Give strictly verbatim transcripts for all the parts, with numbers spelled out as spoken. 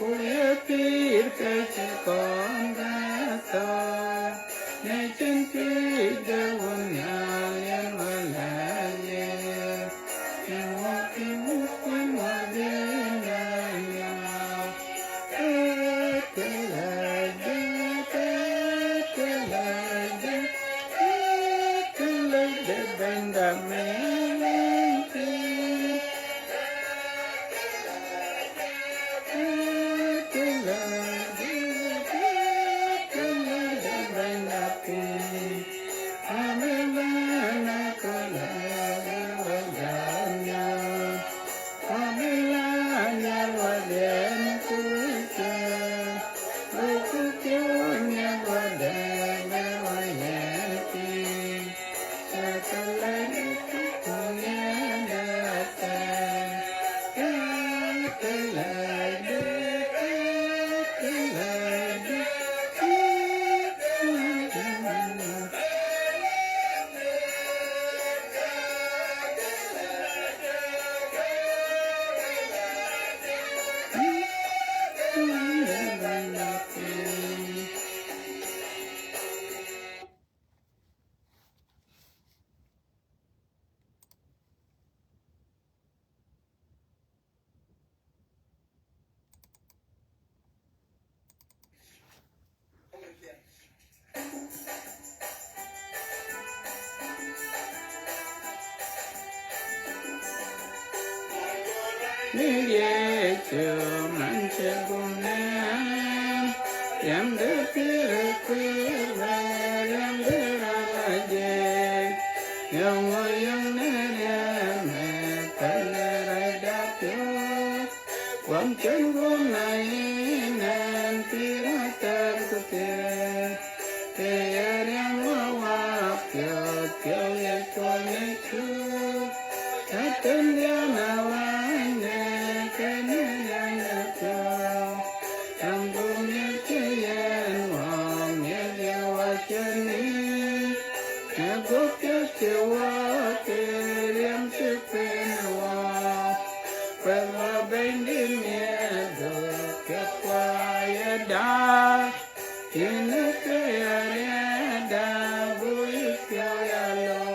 Ku ye pïïr ke cï kɔn bɛ thou, në cïn pïïr de Wun Nhial yen wä lɛ̈k ye. Yen wä kë wä kuën wä dhil lɛ̈k nhial. Ke të lɛ̈k de, ke të lɛ̈k de, ke të lɛ̈k de Bɛ̈nyda Melik. Ni Yecu man cï guöp në ɣɛn, riɛm de pïïr ë kuëër bɛ̈ɛ̈r, riɛm de raan la jiëc, yɔŋ ɣo yɔŋ në riɛm ë pɛ̈l ë rɛ̈ɛ̈cda piɔ̈u. Wën cïn guöp në yïn ɣɛn pïïr athɛɛr ku thiëër, ke ye riɛm ë wapiɔ̈ɔ̈th piɔ̈u ye cuɔl në cuk. Ka tën diɛ̈n awäny në kënë riɛm ë piɔ̈u, yɔŋ guöp miëth cï yen wä miëth ye wä cïn ni. Në guöp piɛth cï wä ke riɛm cï kueen wä, kuɛth wä Bɛ̈nydït miëth dhuk piɛth ku ayadäŋ, yïn ë ke ya riɛɛtda, buk yï piɔ̈u ya looi.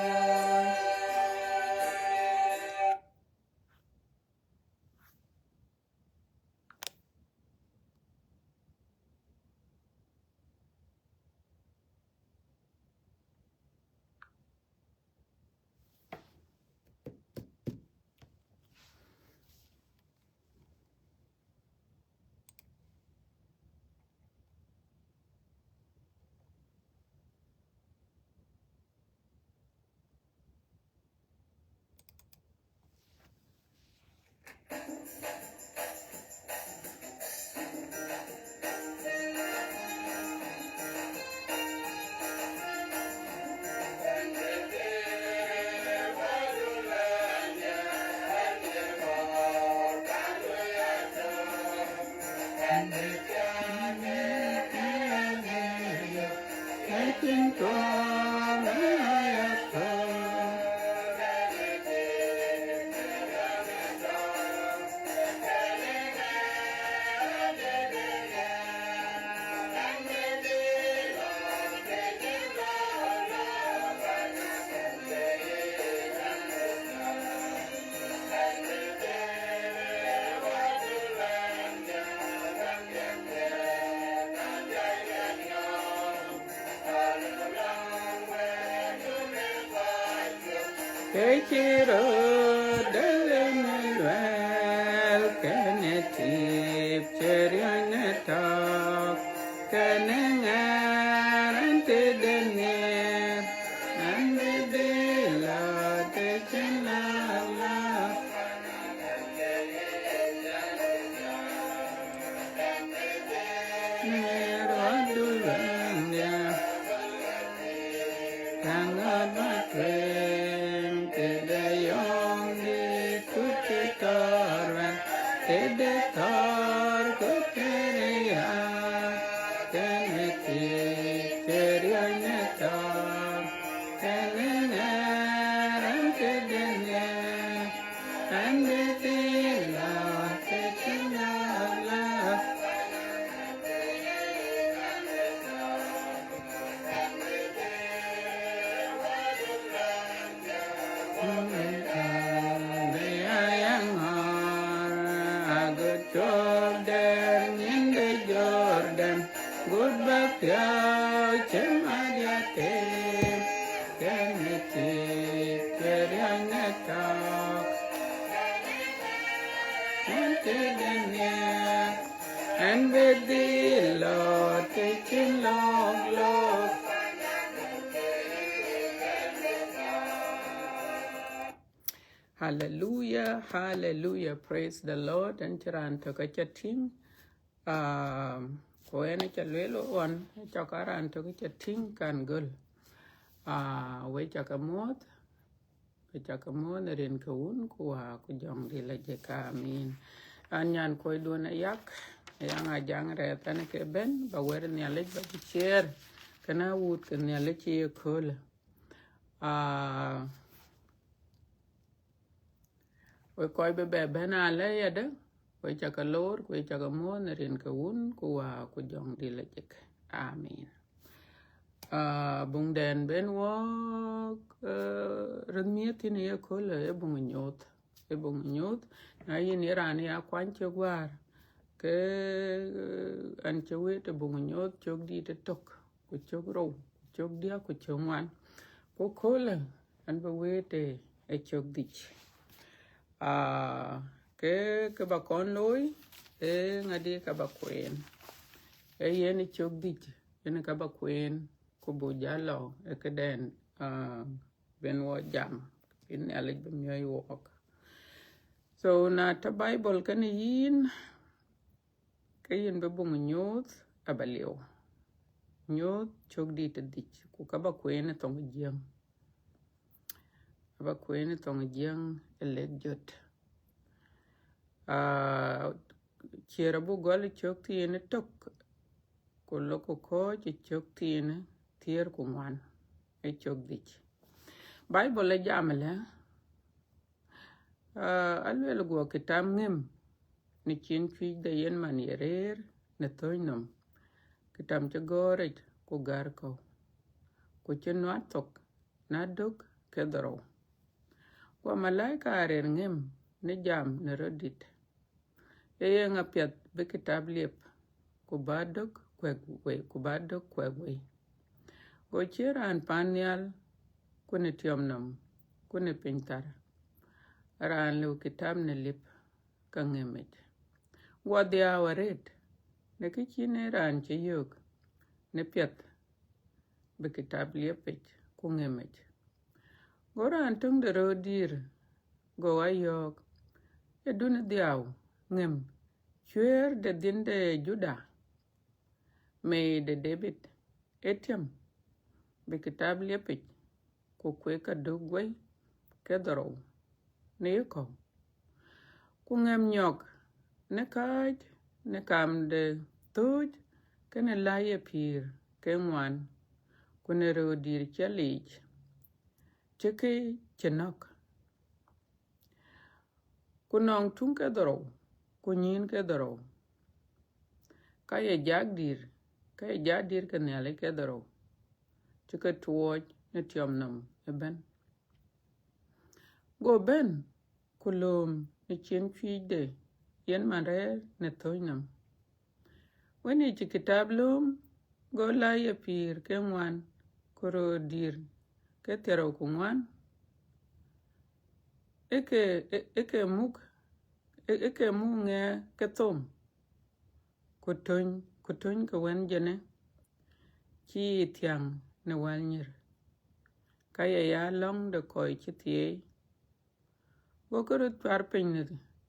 Ke cï röt dɛ̈l ë luɛɛl, Rɔt du wëndiɛ̈, tɛ̈ŋ ɣɔt bä tueŋ, tëde yɔŋdït ku të thɔ̈r wën, tëde thɔ̈r ku tëde ya, kënë thiëc cï riɔ̈c në thɔ̈r, kënë ŋɛ̈ɛ̈r ɛn tëde ŋɛ̈ɛ̈r. And with the Lord taking our love. Agut cök dɛ̈t nyin de Jordan, gut bä piɔ̈u cï Madiate, kënë thiëc cï riɔ̈c në thɔ̈r, ɛn tëde ŋɛ̈ɛ̈r, ɛn bï dhil lɔ të cïn lɔ̈k lɔ̈k. Hallelujah, hallelujah, praise the Lord. Ɛn cï raan tök acä tïŋ, ah, ku ɛn acä lueel ɣɔn, cɔk a raan tök acä tïŋ kan göl. Ah, we cä ke muɔ̈th, we cä ke muɔ̈th në rin ke Wun ku Wä ku Jɔŋdït lajik. Amin. An nyan kuɔ̈cduɔ̈n Ayak, Ayaŋ Ajaŋ Rɛ̈ɛ̈th, ɛn ke bɛ̈n ba wɛ̈t Nhialic ba bï ciëër, kënë awuut ke Nhialic cï ye köölë. Ah, we kɔc bï bɛ bɛ̈n alë yadë, we cä ke loor, ku we cä ke muɔ̈th në rin ke Wun ku Wä ku Jɔŋdït lajik. Amin. Ah, buŋdɛn ben wɔɔk, eh, röt miëth thïn ë ye köölë, ee buŋ Nyooth, ee buŋ Nyooth. Na yïn ye raan ya kuany cök wäär, ke, eh, ɛn cï wëët ë buŋ Nyooth cök dït ëtök, ku cök rou, ku cök diäk, ku cök ŋuan. Ku köölë, ɛn bï wëët ë, ë cök dhïc. Ah, ke, ke ba kɔn looi, ee ŋadï ka ba kueen. Ee yen ë cök dhïc, yen ka ba kueen, ku buk jal lɔ ë këdɛn, ah, ben wɔ jam, bï Nhialic bï miɔ̈c wɔɔk. So, na tɔ̈ Bible kenë yïn, ke yïn bï buŋ Nyooth aba liu. Nyooth cök dït ë dhïc, ku ka ba kueen ë thoŋ Jiëŋ. Aba kueen ë thoŋ Jiëŋ ë lek jöt. Ah, ciëër abuk gɔl ë cök thiin ëtök, ku lok ku kɔ̈ɔ̈c ë cök thiin thiëër ku ŋuan, ë cök dhïc. Bible ë jam ëlë, ah, aluel guɔ kitap ŋëm në cin cuëc de yen man ye rëër në thööc nɔm, kitap cï gɔ̈ɔ̈r yic ku gär kɔ̈u, ku cï nuat thok na dök ke dhorou. Guɔ malaika arëër ŋëm në jam në röt dït, ee yeŋa piɛth bï kitap liep, ku bä dök kuɛk wei, ku bä dök kuɛk wei? Go ciëër raan paannhial, ku në tiɔm nɔm, ku në piny thar, raan lëu kitap në liep, ka ŋëm yic. Guɔ dhiau arëët në kë cïn ee raan cï yök në piɛth bï kitap liep yic ku ŋëm yic. Go raan töŋ de röördïïr go ɣa yɔ̈ɔ̈k, ee dun ë dhiau ŋëm cuëër de dhiën de Juda, mei de Debit, ee tiam bï kitap liep yic, ku kuek ka dök guei ke dhorou në yekɔ̈u. Ku ŋëm nyɔk në kääc në kam de thööc kenë läi ë pïïr ke ŋuan, ku në röördïïr cï liic, cï ke cï nɔ̈k. Ku nɔŋ tuŋ ke dhorou, ku nyïïn ke dhorou, ka ye jak dïïr, ka ye jak dïïr ke Nhialic ke dhorou, cï ke tuɔɔc në tiɔm nɔm ëbɛ̈n. Go bɛ̈n, ku lööm në cin cuëëcde, yen man rɛ̈ɛ̈r në thööc nɔm. Wën ë cï kitap lööm, go läi ë pïïr ke ŋuan, ku röördïïr ke thiërrou ku ŋuan, ë ke, ë, ë ke muk, ë, ë ke muk ŋɛk ke thom, ku töny, ku töny ke wën jënë cï thiäŋ në wäl nyïr, ka ye ya lɔ̈ŋ de kɔc cï thieei. Gokï röt cuar piny në,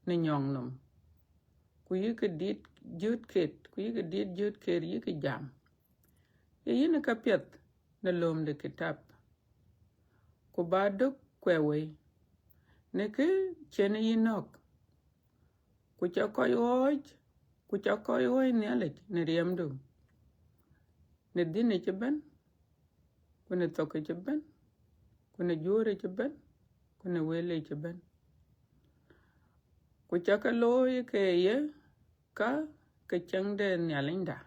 në nyɔŋ nɔm, ku yïkï dit jöt ket, ku yïkï dit jöt ket, yïkï jam. Ye yïn ë ka piɛth në lööm de kitap, ku ba dök kuɛ wei në kë cïn yï nɔ̈k, ku ca kɔc ɣɔɔc, ku ca kɔc ɣɔɔc Nhialic në riɛmdu, në dhïnic ëbɛ̈n, ku në thokic ëbɛ̈n, ku në juööric ëbɛ̈n, ku në wëlic ëbɛ̈n. Ku ca ke looi ke ye ka ke cieŋ de Nhialicda,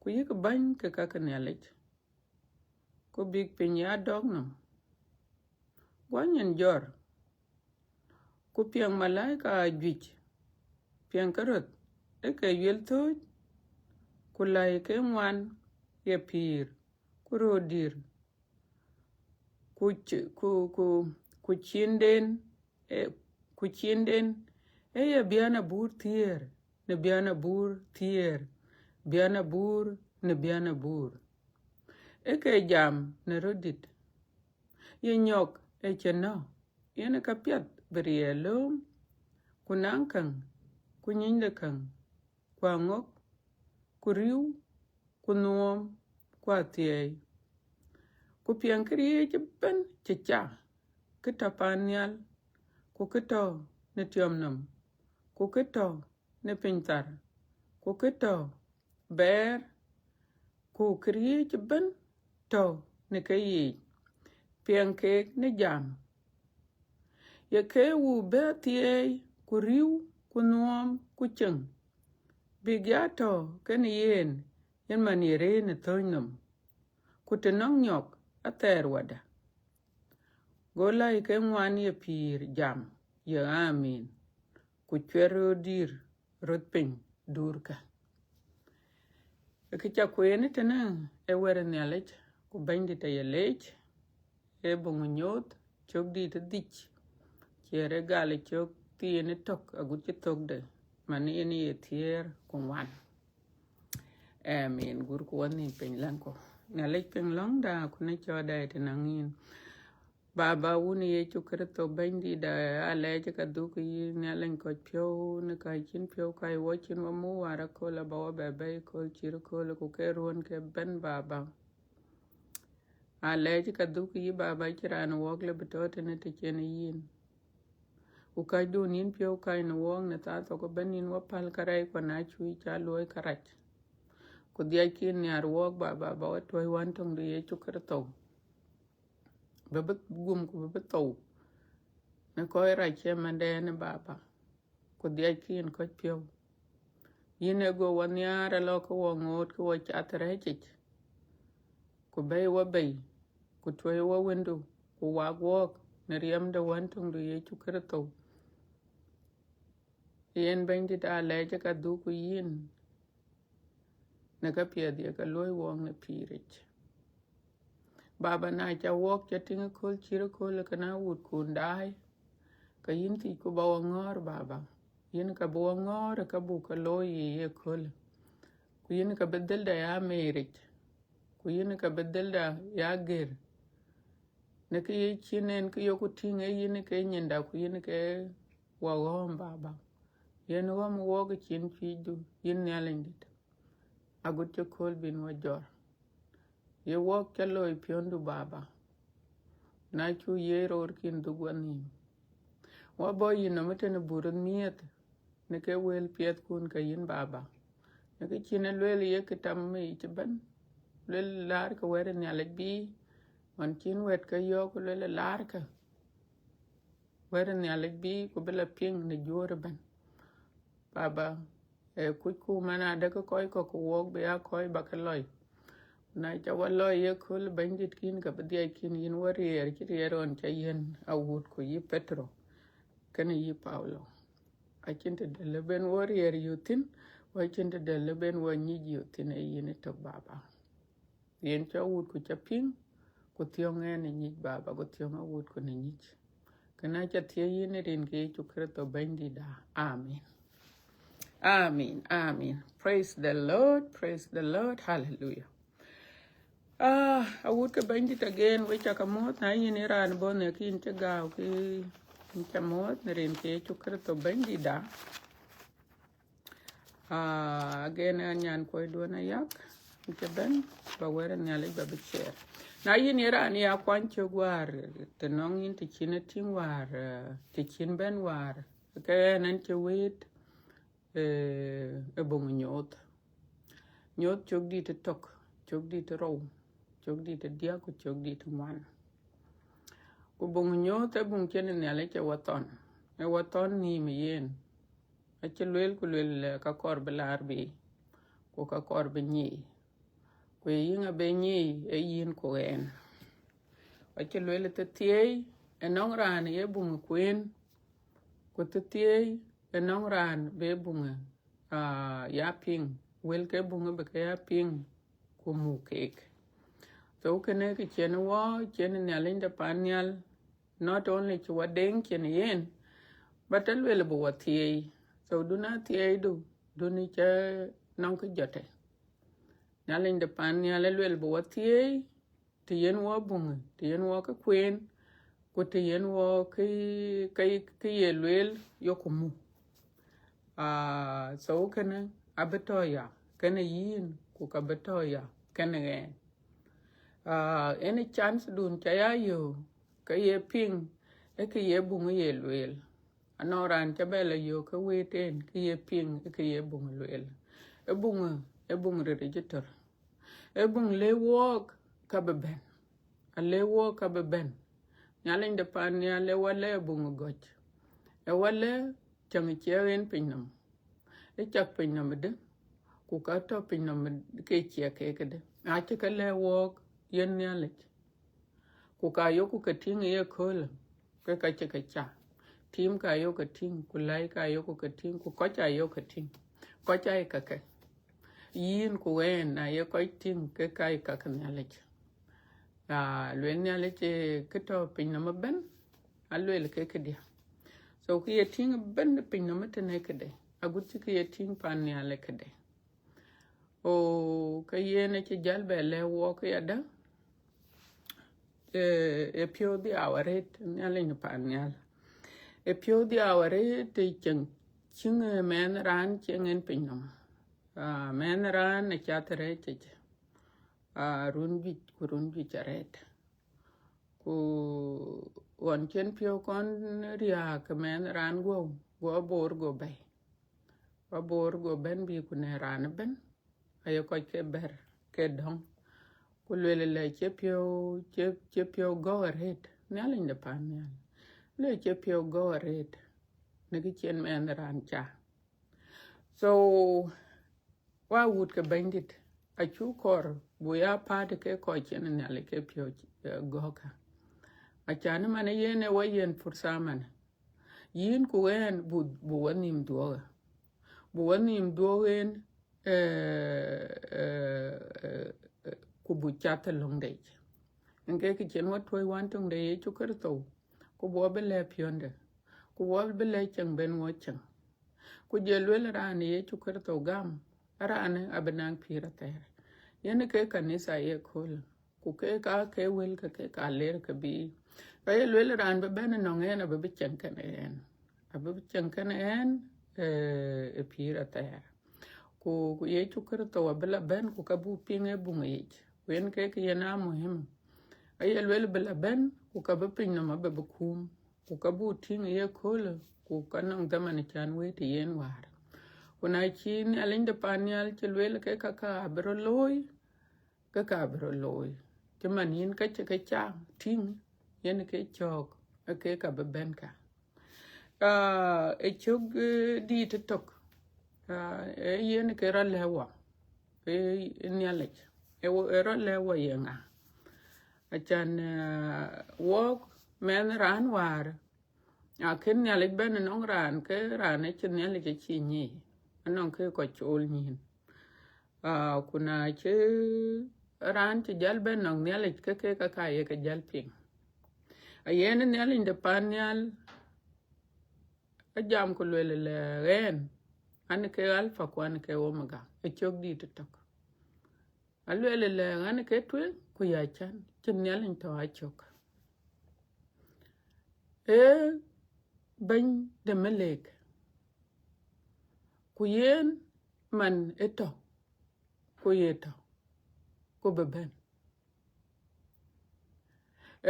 ku yïk bäny ke ka ke Nhialic, ku bïk piny ya dɔ̈k nɔm. Guɔ nyin jɔr, ku piɛŋ malaika ajuëc, piɛŋ ke röth ë ke yuel thööc, ku läi ke ŋuan ye pïïr, ku röördïr, ku ci-, ku, ku, ku cinden, e, ku cinden, e ye bian abur thiëër, në bian abur thiëër, bian abur, në bian abur. E ke jam në röt dït, ye nyɔk e cï nɔ̈k, yen ka piɛth bï riɛl lööm, ku naŋ käŋ, ku nyiny de käŋ, ku aŋɔ̈k, ku riëëu, ku nuɔɔm, ku athiɛɛi. Ku piɛŋ këriëëc ëbɛ̈n cï ca, kë tɔ̈ pan nhial, ku kë tɔ̈ në tiɔm nɔm, ku kë tɔ̈ në piny thar, ku kë tɔ̈ bɛɛr, ku këriëëc ëbɛ̈n tɔ̈ në keyiic, piɛŋ keek në jam. Ye ke wun bï athiɛɛi, ku riëëu, ku nuɔɔm, ku cieŋ, bïk ya tɔ̈ kenë yen, yen man ye rëër në thööc nɔm, ku të nɔŋ nyɔk athɛɛr wadä. Go läi ke ŋuan ye pïïr jam, ye amin, ku cuɛt röördïr röt piny duurkë. Kë ca kueen tënë ee wɛ̈t Nhialic, ku Bɛ̈nydït aye leec, ee boŋ nyooth, cök dït ë dhïc, ciɛɛr ë gal ë cök thiin ë tök agut cï thökde, man yen ye thiëër ku ŋuan. Amin. Gurku wɔ nhïïm piny, läŋku. Nhialic piŋ lɔ̈ŋda, ku në cɔɔda ë tënɔŋ yïn. Baba, wun Yecu Kërtho Bɛ̈nydït, alɛɛc ka dhuk yï Nhialic kɔc piɔ̈u, në ka cïn piɔ̈u ka wɔ cïn wɔ muk wäär aköl, aba wɔ bɛ bɛ̈i köl cït köl, ku ke ruɔ̈n ke bɛ̈n, Baba. Alɛɛc ka dhuk yï, Baba, cïn raan wɔk lë bï tɔ̈ tënë të cïn yïn. Ku kacdun yïn piɔ̈u kac në wɔɔk në thaa thok ëbɛ̈n, yïn wɔ päl kärɛc, ku na cui ca luɔi kärac. Ku dhiackï nhiaar wɔɔk, Baba, ba wɔ tuɔ̈c Wën töŋdu Yecu Kërtho, bï bï gum ku bï bï thou në kɔc rac cï mɛnhden, Baba, ku dhiackï yïn kɔc piɔ̈u. Yïn ë go wɔ nhiaar alɔ ke wɔ ŋoot ke wɔ cath rɛ̈ɛ̈cic, ku bɛ̈i wɔ bei, ku tuɔ̈i wɔ Wëndu, ku wak wɔɔk në riɛm de Wën töŋdu Yecu Kërtho. Yen Bɛ̈nydït, alɛɛc ka dhuk yïn në ka piɛth ye ka luɔ̈i wɔɔk në pïïric. Baba, na ca wɔɔk ca tïŋ ëköl cït ëköl, ke na wutkun daai, ke yïn thiëcku ba wɔ ŋɔ̈ɔ̈r, Baba. Yïn ka bï wɔ ŋɔ̈ɔ̈r, ka buk ke looi yiic ëköl. Ku yïn ka bï dhëlda ya meeric, ku yïn ka bï dhëlda ya gër. Në kë ye cïn en kë yoku tïŋ, ee yïn ke nyinda, ku yïn ke wɔ ɣɔ̈ɔ̈m, Baba. Yen ɣɔ̈ɔ̈m wɔɔk ë cin cuëcdu, yïn Nhialic dït, agut cï kööl bïn wɔ jɔr. Ye wɔɔk ca looi piɔ̈ndu, Baba, na cu ye roorkin dhuk wɔ nhïïm. Wɔ bɔ̈ yïn nɔm ëtënë buk röt miëth në ke wël piɛthkun ke yïn, Baba. Në kë cïn ë lueel ye kë tam yic ëbɛ̈n, lueel laarkë wɛ̈t Nhialic bï, ɣɔn cïn wɛ̈t ke yɔ̈ɔ̈k, lueel laarkë wɛ̈t Nhialic bï, ku bï la piŋ në juöör ëbɛ̈n. Baba, ee kucku man adekë kɔc kɔ̈k ku wɔɔk bï aa kɔc ba ke lɔc. Na ca wɔ lɔc ye kööl, Bɛ̈nydït, kïn ka bï dhiackïn yïn wɔ riɛɛr cï riɛɛr ɣɔn ca yiën awut ku yï Petero kenë yï Paulo. Acïn të dɛ̈t lë ben wɔ riɛɛr yök thïn, ku acïn të dɛ̈t lë ben wɔ nyic yök thïn, ee yïn ëtök, Baba. Yen cɔk wutku ca piŋ, ku thiɔ̈ŋ ɣɛn ë nyic, Baba, ku thiɔ̈ŋ awutku në nyic. Kënë aca thiëëc yïn ë rin ke Yecu Kërtho Bɛ̈nydïtda. Amin. Amin. Amin. Praise the Lord. Praise the Lord. Hallelujah. Ah, awut ke Bɛ̈nydït again, we ca ke muɔ̈ɔ̈th, na yïn ë raan bɔ̈ në kïn cï gääu, ke yïn ca muɔ̈ɔ̈th në rin ke Yecu Kërtho Bɛ̈nydïtda. Ah, again, an nyan kuɔi duɔ̈n ayak, cï bɛ̈n, ba wɛ̈t Nhialic ba bï ciɛɛr. Na yïn ye raan ya kuany cök wäär, të nɔŋ yïn të cïn e tïŋ wäär, eh, të cïn bɛ̈n wäär, ke ɣɛn, ɣɛn cï wëët, eh, ë buŋ Nyooth. Nyooth cök dït ë tök, cök dït ë rou, cök dït ë diäk, ku cök dït ë ŋuan. Ku buŋ Nyooth ë buŋ cïn Nhialic ë wɔ thɔn, ë wɔ thɔn nïïm yen. Acï lueel ku lueel, eh, ka kɔɔr bï laar bei, ku ka kɔɔr bï nyic. Ku ye yïn abï nyic, ee yïn ku ɣɛn. Acï lueel thieithieei, ë nɔŋ raan ye buŋ kueen, ku thieithieei, ë nɔŋ raan bï buŋ, ah, ya piŋ, wël ke buŋ bï ke ya piŋ, ku muk keek. So kënë kë cïn wɔ, cïn Nhialic de pan nhial, not only cï wɔ deŋ cïn yen, but alueel bï wɔ thieei. So dun a thieei du, dun cä nɔŋ kë jɔt ë. Nhialic de pan nhial alueel bï wɔ thieei, të yen wɔ buŋ, të yen wɔ kë kueen, ku të yen wɔ kë, kë, kë ye lueel yok ku muk. Ah, so kënë abï tɔ̈ ya kënë yïn, ku ka bï tɔ̈ ya kënë ɣɛn. Ah, any chance dun ca ya yök, ke ye piŋ, ë kë ye buŋ ye lueel. Anɔŋ raan ca bɛ la yök ke wëët en, kë ye piŋ, ë kë ye buŋ lueel. Ë buŋ, ë buŋ ril ë jëtör. Ë buŋ le wɔɔk ka bï bɛ̈n. A le wɔɔk ka bï bɛ̈n. Nhialic de pan nhial ë wɔ lɛ buŋ gɔ̈c. Ë wɔ lɛ cäŋ ciɛɛk en piny nɔm. Ë cak piny nɔm ëdë, ku ka tɔ̈ piny nɔm ke ciɛɛk ke këdë. Acï ke lɛ wɔɔk yen Nhialic. Ku ka yok ke tïŋ ye köölë, ke ka cï ke ca. Tim ka yok ke tïŋ, ku läi ka yok ke tïŋ, ku kɔc a yok ke tïŋ. Kɔc aa ye kake. Yïn ku ɣɛn, na ye kɔc tïŋ, ke ka ye kake Nhialic. Ah, lueel Nhialic, eh, kë tɔ̈ piny nɔm ëbɛ̈n, alueel ke këdiɛ. So kë ye tïŋ ëbɛ̈n piny nɔm ëtënë këde, agut cï kë ye tïŋ pan nhial ë këde. O, ke yen acï jäl bɛ lɛ̈k wɔɔk yadë, eh, ë piɔ̈u dhiau arëët, Nhialic në pan nhial. Ë piɔ̈u dhiau arëët të cieŋ, cieŋ, eh, mɛnh raan cieŋ en piny nɔm. Ah, mɛnh raan ë cath arëët cïc. Ah, run juëc ku run juëc arëët. Ku ɣɔn cïn piɔ̈u kɔn riääk ke mɛnh raan guɔ̈u, guɔ Bor guɔ bɛ̈i. Wa Bor guɔ bɛ̈n bï ku në raan ëbɛ̈n, aye kɔc ke bɛ̈r ke dɔ̈ŋ. Ku lueel lɛ cï piɔ̈u, cï, cï piɔ̈u gɔ̈u arëët, Nhialic de pan nhial. Lueel cï piɔ̈u gɔ̈u arëët, në kë cïn mɛnh raan ca. So, wa wut ke Bɛ̈nydït, acuk kɔɔr buk ya päät ke kɔc cïn Nhialic ke piɔ̈u, eh, gɔ̈k kä. Acan man yen ë wa yen pursa man. Yïn ku ɣɛn bu, bu wa nhïïm dhuɔ̈k. Bu wa nhïïm dhuɔ̈k en, eh, eh, eh, eh, ku bu cath ë löŋde yic. Yen ke kë cïn wa tuɔ̈c wän töŋ de Yecu Kërtho, ku bu wa bï lɛ̈k piɔ̈nde, ku bu wa bï lɛ̈k cieŋ ben wa cieŋ. Ku jɔl lueel raan Yecu Kërtho gam, raanë abï naŋ pïïr athɛɛr. Yen ke kanitha ye köölë, ku ke ka ke wël ke, ke ka ler ke bï. Ka ye lueel raan bï bɛ̈n ënɔŋ ɣɛn, abï bï cieŋ kenë ɣɛn. Abï bï cieŋ kenë ɣɛn, eh, ë pïïr athɛɛr. Ku, ku Yecu Kërtho abï la bɛ̈n, ku ka buk piŋ ë buŋ yic. Ku yen ke kë yen a muhim. Aye lueel bï la bɛ̈n, ku ka bï piny nɔm abï bï kuum. Ku ka buk tïŋ ye köölë, ku ka nɔŋ dhaman cän wëët yen wäär. Ku na cï Nhialic de pan nhial cï lueel ke ka ka abï rɔt looi, ke ka bï rɔt looi. Cï man yïn ka cï ke ca tïŋ, yen ke cɔ̈ɔ̈k, ë ke ka bï bɛ̈n ka. Ah, ë cök, eh, dïït ëtök, ah, ë yen ke rɔt lɛ̈k wa, ë, ë Nhialic, ë wo-, ë rɔt lɛ̈k wa ye ŋa? Acan, ah, wɔɔk mɛnh raan wäär, akën Nhialic bɛ̈n ënɔŋ raan, ke raan acïn Nhialic acï nyic, anɔŋ ke kɔc cool nyïïn. Ah, ku na cï raan cï jäl bɛ̈n nɔŋ Nhialic, ke ke ka ka ye ke jäl piŋ. Ayen Nhialic de pan nhial, ajam ku lueel lɛ ɣɛn, an ke Alpha ku an ke Omega, ë cök dïït ëtök. Alueel lɛ ɣɛn ke tueŋ ku ya can, cïn Nhialic tɔ̈ acök. Ee Bɛ̈ny de Melek. Ku yen man ë tɔ̈, ku ye tɔ̈, ku bï bɛ̈n.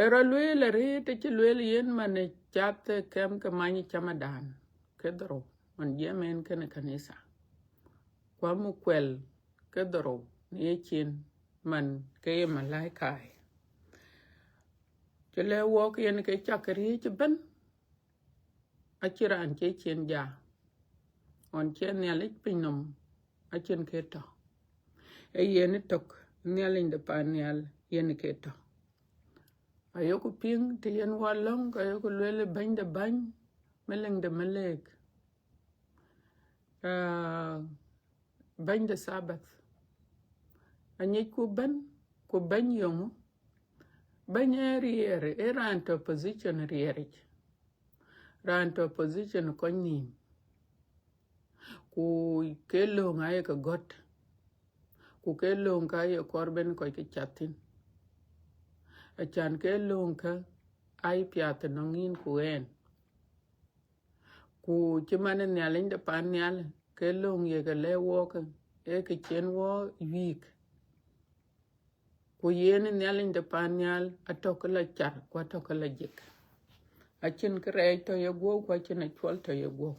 Ë rɔt lueel arëët, acï lueel yen man ë cath ë kɛm ke many camadan ke dhorou, man jiɛɛm en kenë kanitha. Ku amu kuɛl ke dhorou në yecin, man ke ye malaika. Cï lɛ̈k wɔɔk yen ke cak riëëc ëbɛ̈n, acïn raan cï cin ja. Ɣɔn cï Nhialic piny nɔm, acïn kë tɔ̈. Ee yen ë tök, Nhialic de pan nhial yen kë tɔ̈. Ayeku piŋ të yen wɔ lɔ̈ŋ, ke ayeku lueel, Bɛ̈ny de bäny, Melik de melik, ah, Bɛ̈ny de Thabath. Aŋicku bɛ̈n, ku bɛ̈ny yeŋö? Bɛ̈ny ee riɛɛr, ee raan tɔ̈ position riɛɛric. Raan tɔ̈ position kɔc nïïm. Ku ke lööŋ aye ke gɔ̈t. Ku ke lööŋ ka ye kɔɔr bɛ̈n kɔc ke cath thïn. Acan ke lööŋ ka aye piath ënɔŋ yïn ku ɣɛn. Ku cï man ë Nhialic de pan nhial, ke lööŋ ye ke lɛ̈k wɔɔk, ee kë cïn wɔ wïïk. Ku yen ë Nhialic de pan nhial atɔ̈ ke la car, ku atɔ̈ ke la jik. Acïn kërɛɛc tɔ̈ ye guɔ̈u, ku acïn acuɔl tɔ̈ ye guɔ̈u.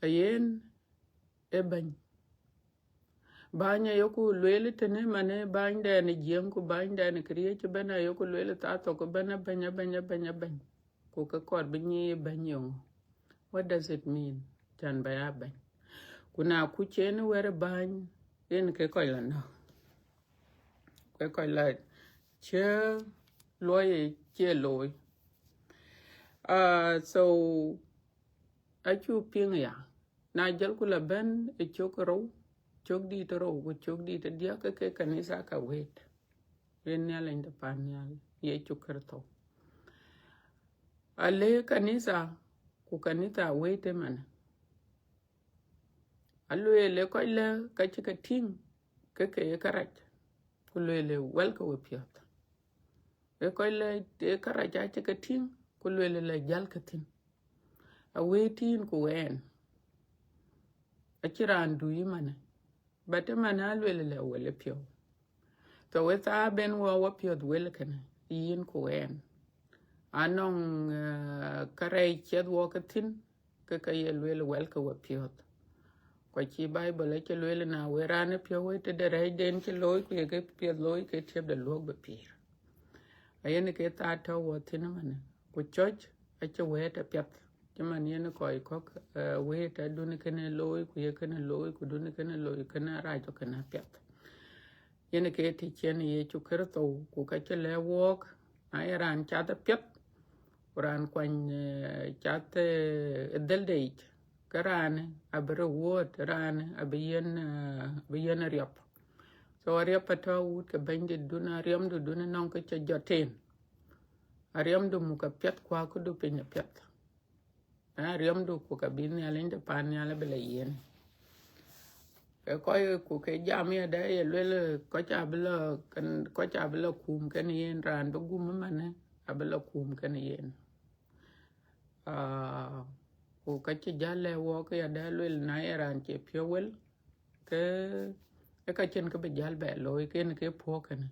Ayen ë bɛ̈ny. Bäny ayeku lueel tënë, man ë bänydɛn ë jiëŋ, ku bänydɛn ë këriëëc ëbɛ̈n, ayeku lueel thaa thok ëbɛ̈n, abɛ̈ny, abɛ̈ny, abɛ̈ny, abɛ̈ny. Ku ke kɔɔr bï nyic bɛ̈ny yeŋö? What does it mean? Can ba ya bɛ̈ny. Ku na kuc en wɛ̈t ë bäny, yen ke kɔc la nɔ̈k. Ke kɔc la cï luɔi cie looi. Ah, so, acu piŋ ya. Na jɔlku la bɛ̈n ë cök rou, cök dït rou, ku cök dït diäk, ke ke kanitha ka wëët. Yen Nhialic de pan nhial, Yecu Kërtho. Ale kanitha, ku kanitha wëët ëmën. Alueel ë kɔc lë ka cï ke tïŋ, ke ke ye kärac, ku lueel ë wɛlkë wepiɔ̈ɔ̈th. Ë kɔc lë ë kärac acï ke tïŋ, ku lueel ë la jäl ke thïn. Awëët yïn ku ɣɛn. Acïn raan dui ëmënë. But ëmënë alueel ë la wɛl ë piɔ̈u. So we thaa ben wɔ wepiɔ̈ɔ̈th wël kënë, yïn ku ɣɛn. Anɔŋ, eh, kërɛɛc ciɛth wɔ ke thïn, ke ke ye lueel wɛlkë wepiɔ̈ɔ̈th. Ku acï Bible acï lueel, na wëët raan ë piɔ̈u wëët tëde rɛɛcden cï looi, ku ye ke piɛth looi, ke tiɛpde luɔ̈k bï pïïr. Ayen ke thaa tɔ̈ wɔ thïn ëmënë. Ku cɔc acï wëët apiɛth. Cï man yen kɔc kɔ̈k, eh, wëët adun kënë looi, ku ye kënë looi, ku dun kënë looi, kënë arac tɔ̈ kënë apiɛth. Yen ke të cïn Yecu Kërtho, ku ka cï lɛ̈k wɔɔk, na ye raan cath apiɛth, ku raan kuany, eh, cath, eh, ë dhëlde yic, ke raanë abï reward, raanë abï yiɛ̈n, eh, abï yiɛ̈n ariɔp. So ariɔp atɔ̈ wut ke bɛ̈nydïtdun, ariɔmdun ënɔŋ ke cï jɔt en. Ariɔmdu muk apiɛth, ku akutdu piny apiɛth. Aa, ariɔmdu ku ka bï Nhialic de pan nhial abï la yiɛ̈n. Ke kɔc ku ke jam yadë ye lueel, kɔc abï la kën, kɔc abï la kum kenë yen, raan bï gum ëmënë abï la kum kenë yen. Aa, ku ka cï jäl lɛ̈k wɔɔk yadë lueel, na ye raan cie piɔ̈u wël, ke, ke ka cïn kë bï jäl bɛ looi, ke yen ke puɔ̈u kënë.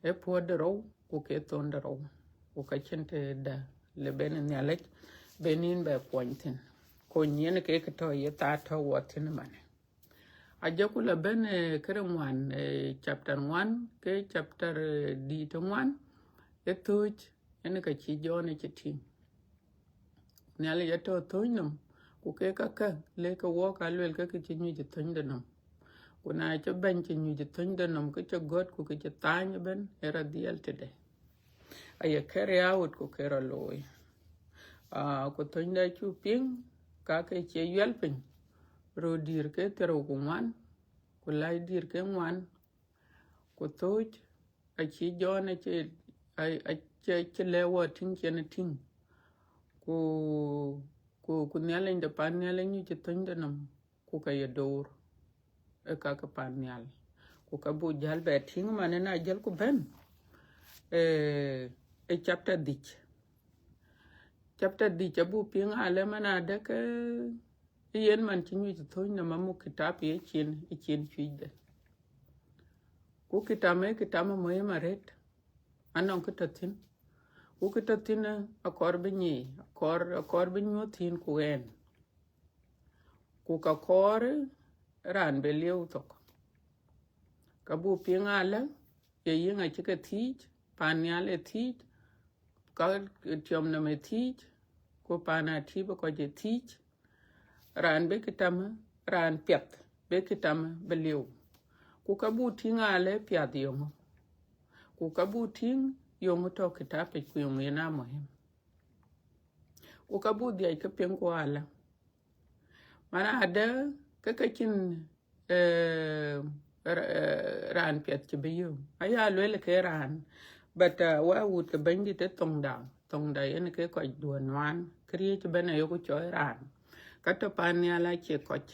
Ee puɔ̈u de rou, ku ke thon de rou. Ku ka cïn tëda le ben Nhialic, ben yïn bɛ kuɔny thïn. Kony yen ke kë tɔ̈ ye thaa tɔ̈ wɔ thïn ëmënë. Ajɔku la ben, eh, këde ŋuan, eh, chapter ŋuan, ke chapter, eh, dït ŋuan, ë thööc, yen ka cï Jɔn ë cï tïŋ. Nhialic atɔ̈ thööc nɔm, ku ke kakë, le ke wɔɔk aluel ke ke cï nyuc ë thöönyde nɔm. Ku na cï bɛ̈ny cï nyuc ë thöönyde nɔm, ke cï gɔ̈t, ku ke cï thaany ëbɛ̈n, ë rɔt dhiɛl tëde. Aye carry out ku ke rɔt looi. Ah, ku thöönyde acuk piŋ, ka ke cie yuɛl piny, röör dïïr ke thiërrou ku ŋuan, ku läi dïïr ke ŋuan, ku thööc, acï Jɔn acï, a, acï, acï lɛ̈k wɔ tïŋ cïn tïŋ. Ku, ku, ku Nhialic de pan nhial anyuc ë thöönyde nɔm, ku ka ye door ë ka ke pan nhial. Ku ka buk jäl bɛ tïŋ man ëna jälku bɛ̈n, eh, ë chapter dhïc. Chapter dhïc abuk piŋ alë man adë ke yen man cï nyuc thöny nɔm amuk kitap ye cin ë cin cuëcde. Ku kitap ë kitap muhim arët, anɔŋ kë tɔ̈ thïn. Ku kë tɔ̈ thïn akɔɔr bï nyic, akɔɔr, akɔɔr bï nyuɔ̈th thïn ku ɣɛn. Ku ka kɔɔr raan bï lieu thok. Ka buk piŋ alë, ye yïŋ acï ke thiic, pan nhial ë thiic, ka tiɔm nɔm ë thiic, ku pan atïp kɔc ë thiic. Raan bï kitam, raan piath bï kitam bï lieu. Ku ka buk tïŋ alë piath yöŋö. Ku ka buk tïŋ yöŋö tɔ̈ kitap yic ku yöŋö yen a muhim. Ku ka buk dhiac ke piŋ ku alë. Man adë ke ke cïn, eh, ra-, eh, raan piɛth cï bï yök. Aya luel ke raan, but, eh, wa wut ke Bɛ̈nydït ë thoŋda, thoŋda yen ke kɔc duɔ̈n nuan, këriëëc ëbɛ̈n ayok cɔɔl raan. Ka tɔ̈ pan nhial acie kɔc,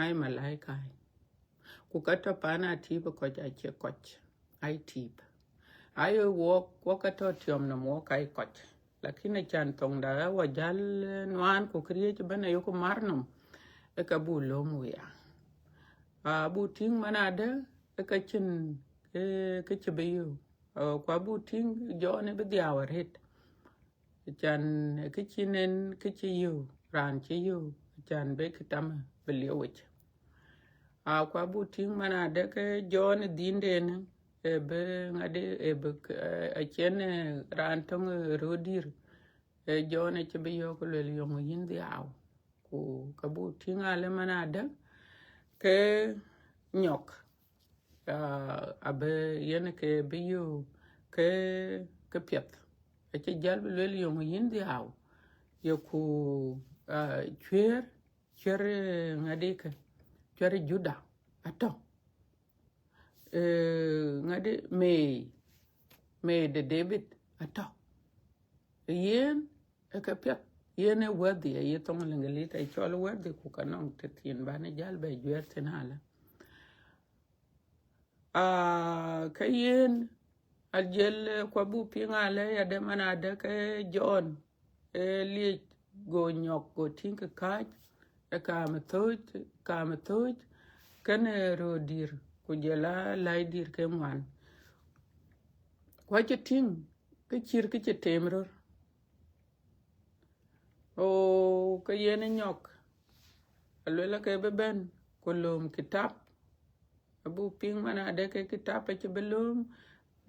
ai malaika. Ku ka tɔ̈ pan atïp kɔc acie kɔc, ai tïp. Aye wok, wok ka tɔ̈ tiɔm nɔm wok ai kɔc. Lakin acän thoŋda ë wa jäl, eh, nuan ku këriëëc ëbɛ̈n ayok mar nɔm, ë ka buk lööm wia. A buk tïŋ man adë, ë ka cïn, eh, kë cï bï yök. Eh, ku abuk tïŋ Jɔn ë bï dhiau arët. Acän kë cï nen, kë cï yök, raan cï yök, acän bï kitam bï lieu yic. A ku abuk tïŋ man adë ke Jɔn ë dhinden, ë bï ŋadï, ë bï, eh, acïn, eh, raan töŋ, eh, röördït, eh, Jɔn acï bï yɔ̈ɔ̈k luel yöŋö yïn dhiau. Ku ka buk tïŋ alë man adë ke nyɔk, ah, abï yen ke bï yök ke, ke piɛth. Acï jäl bï luel yöŋö yïn dhiau. Yeku, ah, cuëër, cuëër, eh, ŋadï ke, cuëër Juda atɔ̈. Eh, ŋadï mei, mei de David atɔ̈. Yen ë ke piɛth, yen ë worthy, aye thoŋ Lëŋgëlith acɔl worthy, ku ka nɔŋ tëthiin bän ë jäl bɛ juɛɛr thïn alë. Ah, ke yen, ajiël, eh, ku abuk piŋ alë ya de man adë ke Jɔn, eh, liec go nyɔk go tïŋ ke kääc, ë kaam ë thööc, kaam ë thööc, kënë röördït, ku jɔl a läidït ke ŋuan. Ku acï tïŋ, ke cït kë cï teem röt. Oo, ke yen ë nyɔk, aluel ke bï bɛ̈n, ku lööm kitap. Abuk piŋ man adë ke kitap acï bï lööm,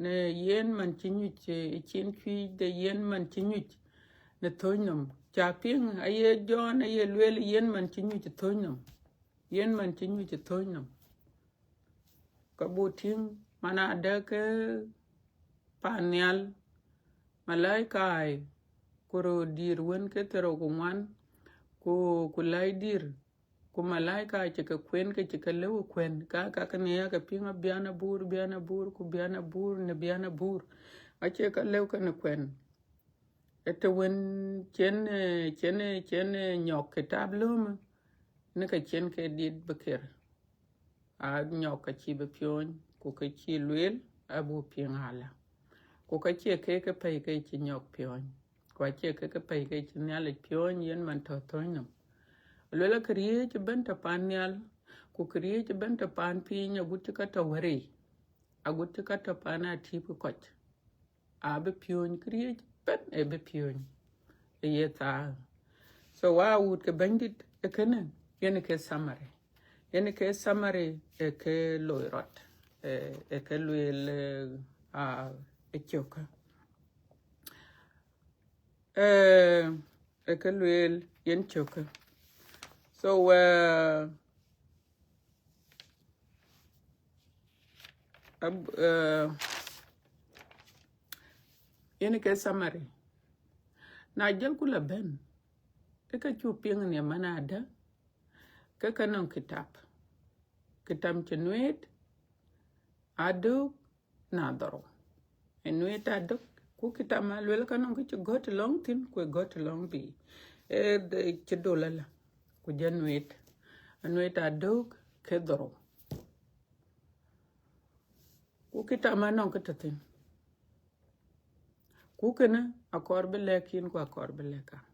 në yen man cï nyuc, eh, ë cin cuëëc de yen man cï nyuc në thööc nɔm. Ca piŋ, aye Jɔn, aye lueel yen man cï nyuc ë thööc nɔm. Yen man cï nyuc ë thööc nɔm. Ka buk tïŋ man adë ke pan nhial, malaika, ku röördït wën ke thiërrou ku ŋuan, ku, ku läidït, ku malaika cï ke kueen, ke cï ke lëu kueen, ka, ka kënë ya ke piŋ abian abur, bian abur, ku bian abur, në bian abur. Acie ka lëu kënë kueen. Ë të wën cïn, eh, cïn, eh, cïn, eh, nyɔk kitap lööm, në ke cïn ke dit bï ker. A nyɔk ka cï bï piööny, ku ke cï lueel, abuk piŋ alë. Ku ka cie ke ke pɛ̈i ke cï nyɔk piööny. Ku acie ke ke pɛ̈i ke cï Nhialic piööny yen man tɔ̈ thööc nɔm. Luel a këriëëc ëbɛ̈n tɔ̈ pan nhial, ku këriëëc ëbɛ̈n tɔ̈ pan piny, agut cï ka tɔ̈ wär yic, agut cï ka tɔ̈ pan atïp kɔc. Abï piööny, këriëëc ëbɛ̈n ë bï piööny ë ye thaa. So wa wut ke Bɛ̈nydït, ë kënë, yen ke summary. Yen ke summary ë ke loi rɔt, ë, ë ke lueel, ë, a, ë cökë. Ë, ë ke lueel yen cökë. So, ë, ab-, ë, yen ke summary. Na jël ku la bɛ̈n, ë ka cuk piŋ në man adë, ke ka nɔŋ kitap. Kitap cï nueet, aduk, na dhorou. Ë nueet aduk, ku kitap ma luel ka nɔŋ kë cï gɔ̈t lɔŋ thïn, ku ë gɔ̈t lɔŋ bï. Ë, ë cï dol ala, ku jɔ nueet. Ë nueet aduk, ke dhorou. Ku kitap ma nɔŋ kë tɔ̈ thïn. Ku kënë akɔɔr bï lɛ̈k yïn, ku akɔɔr bï lɛ̈k an.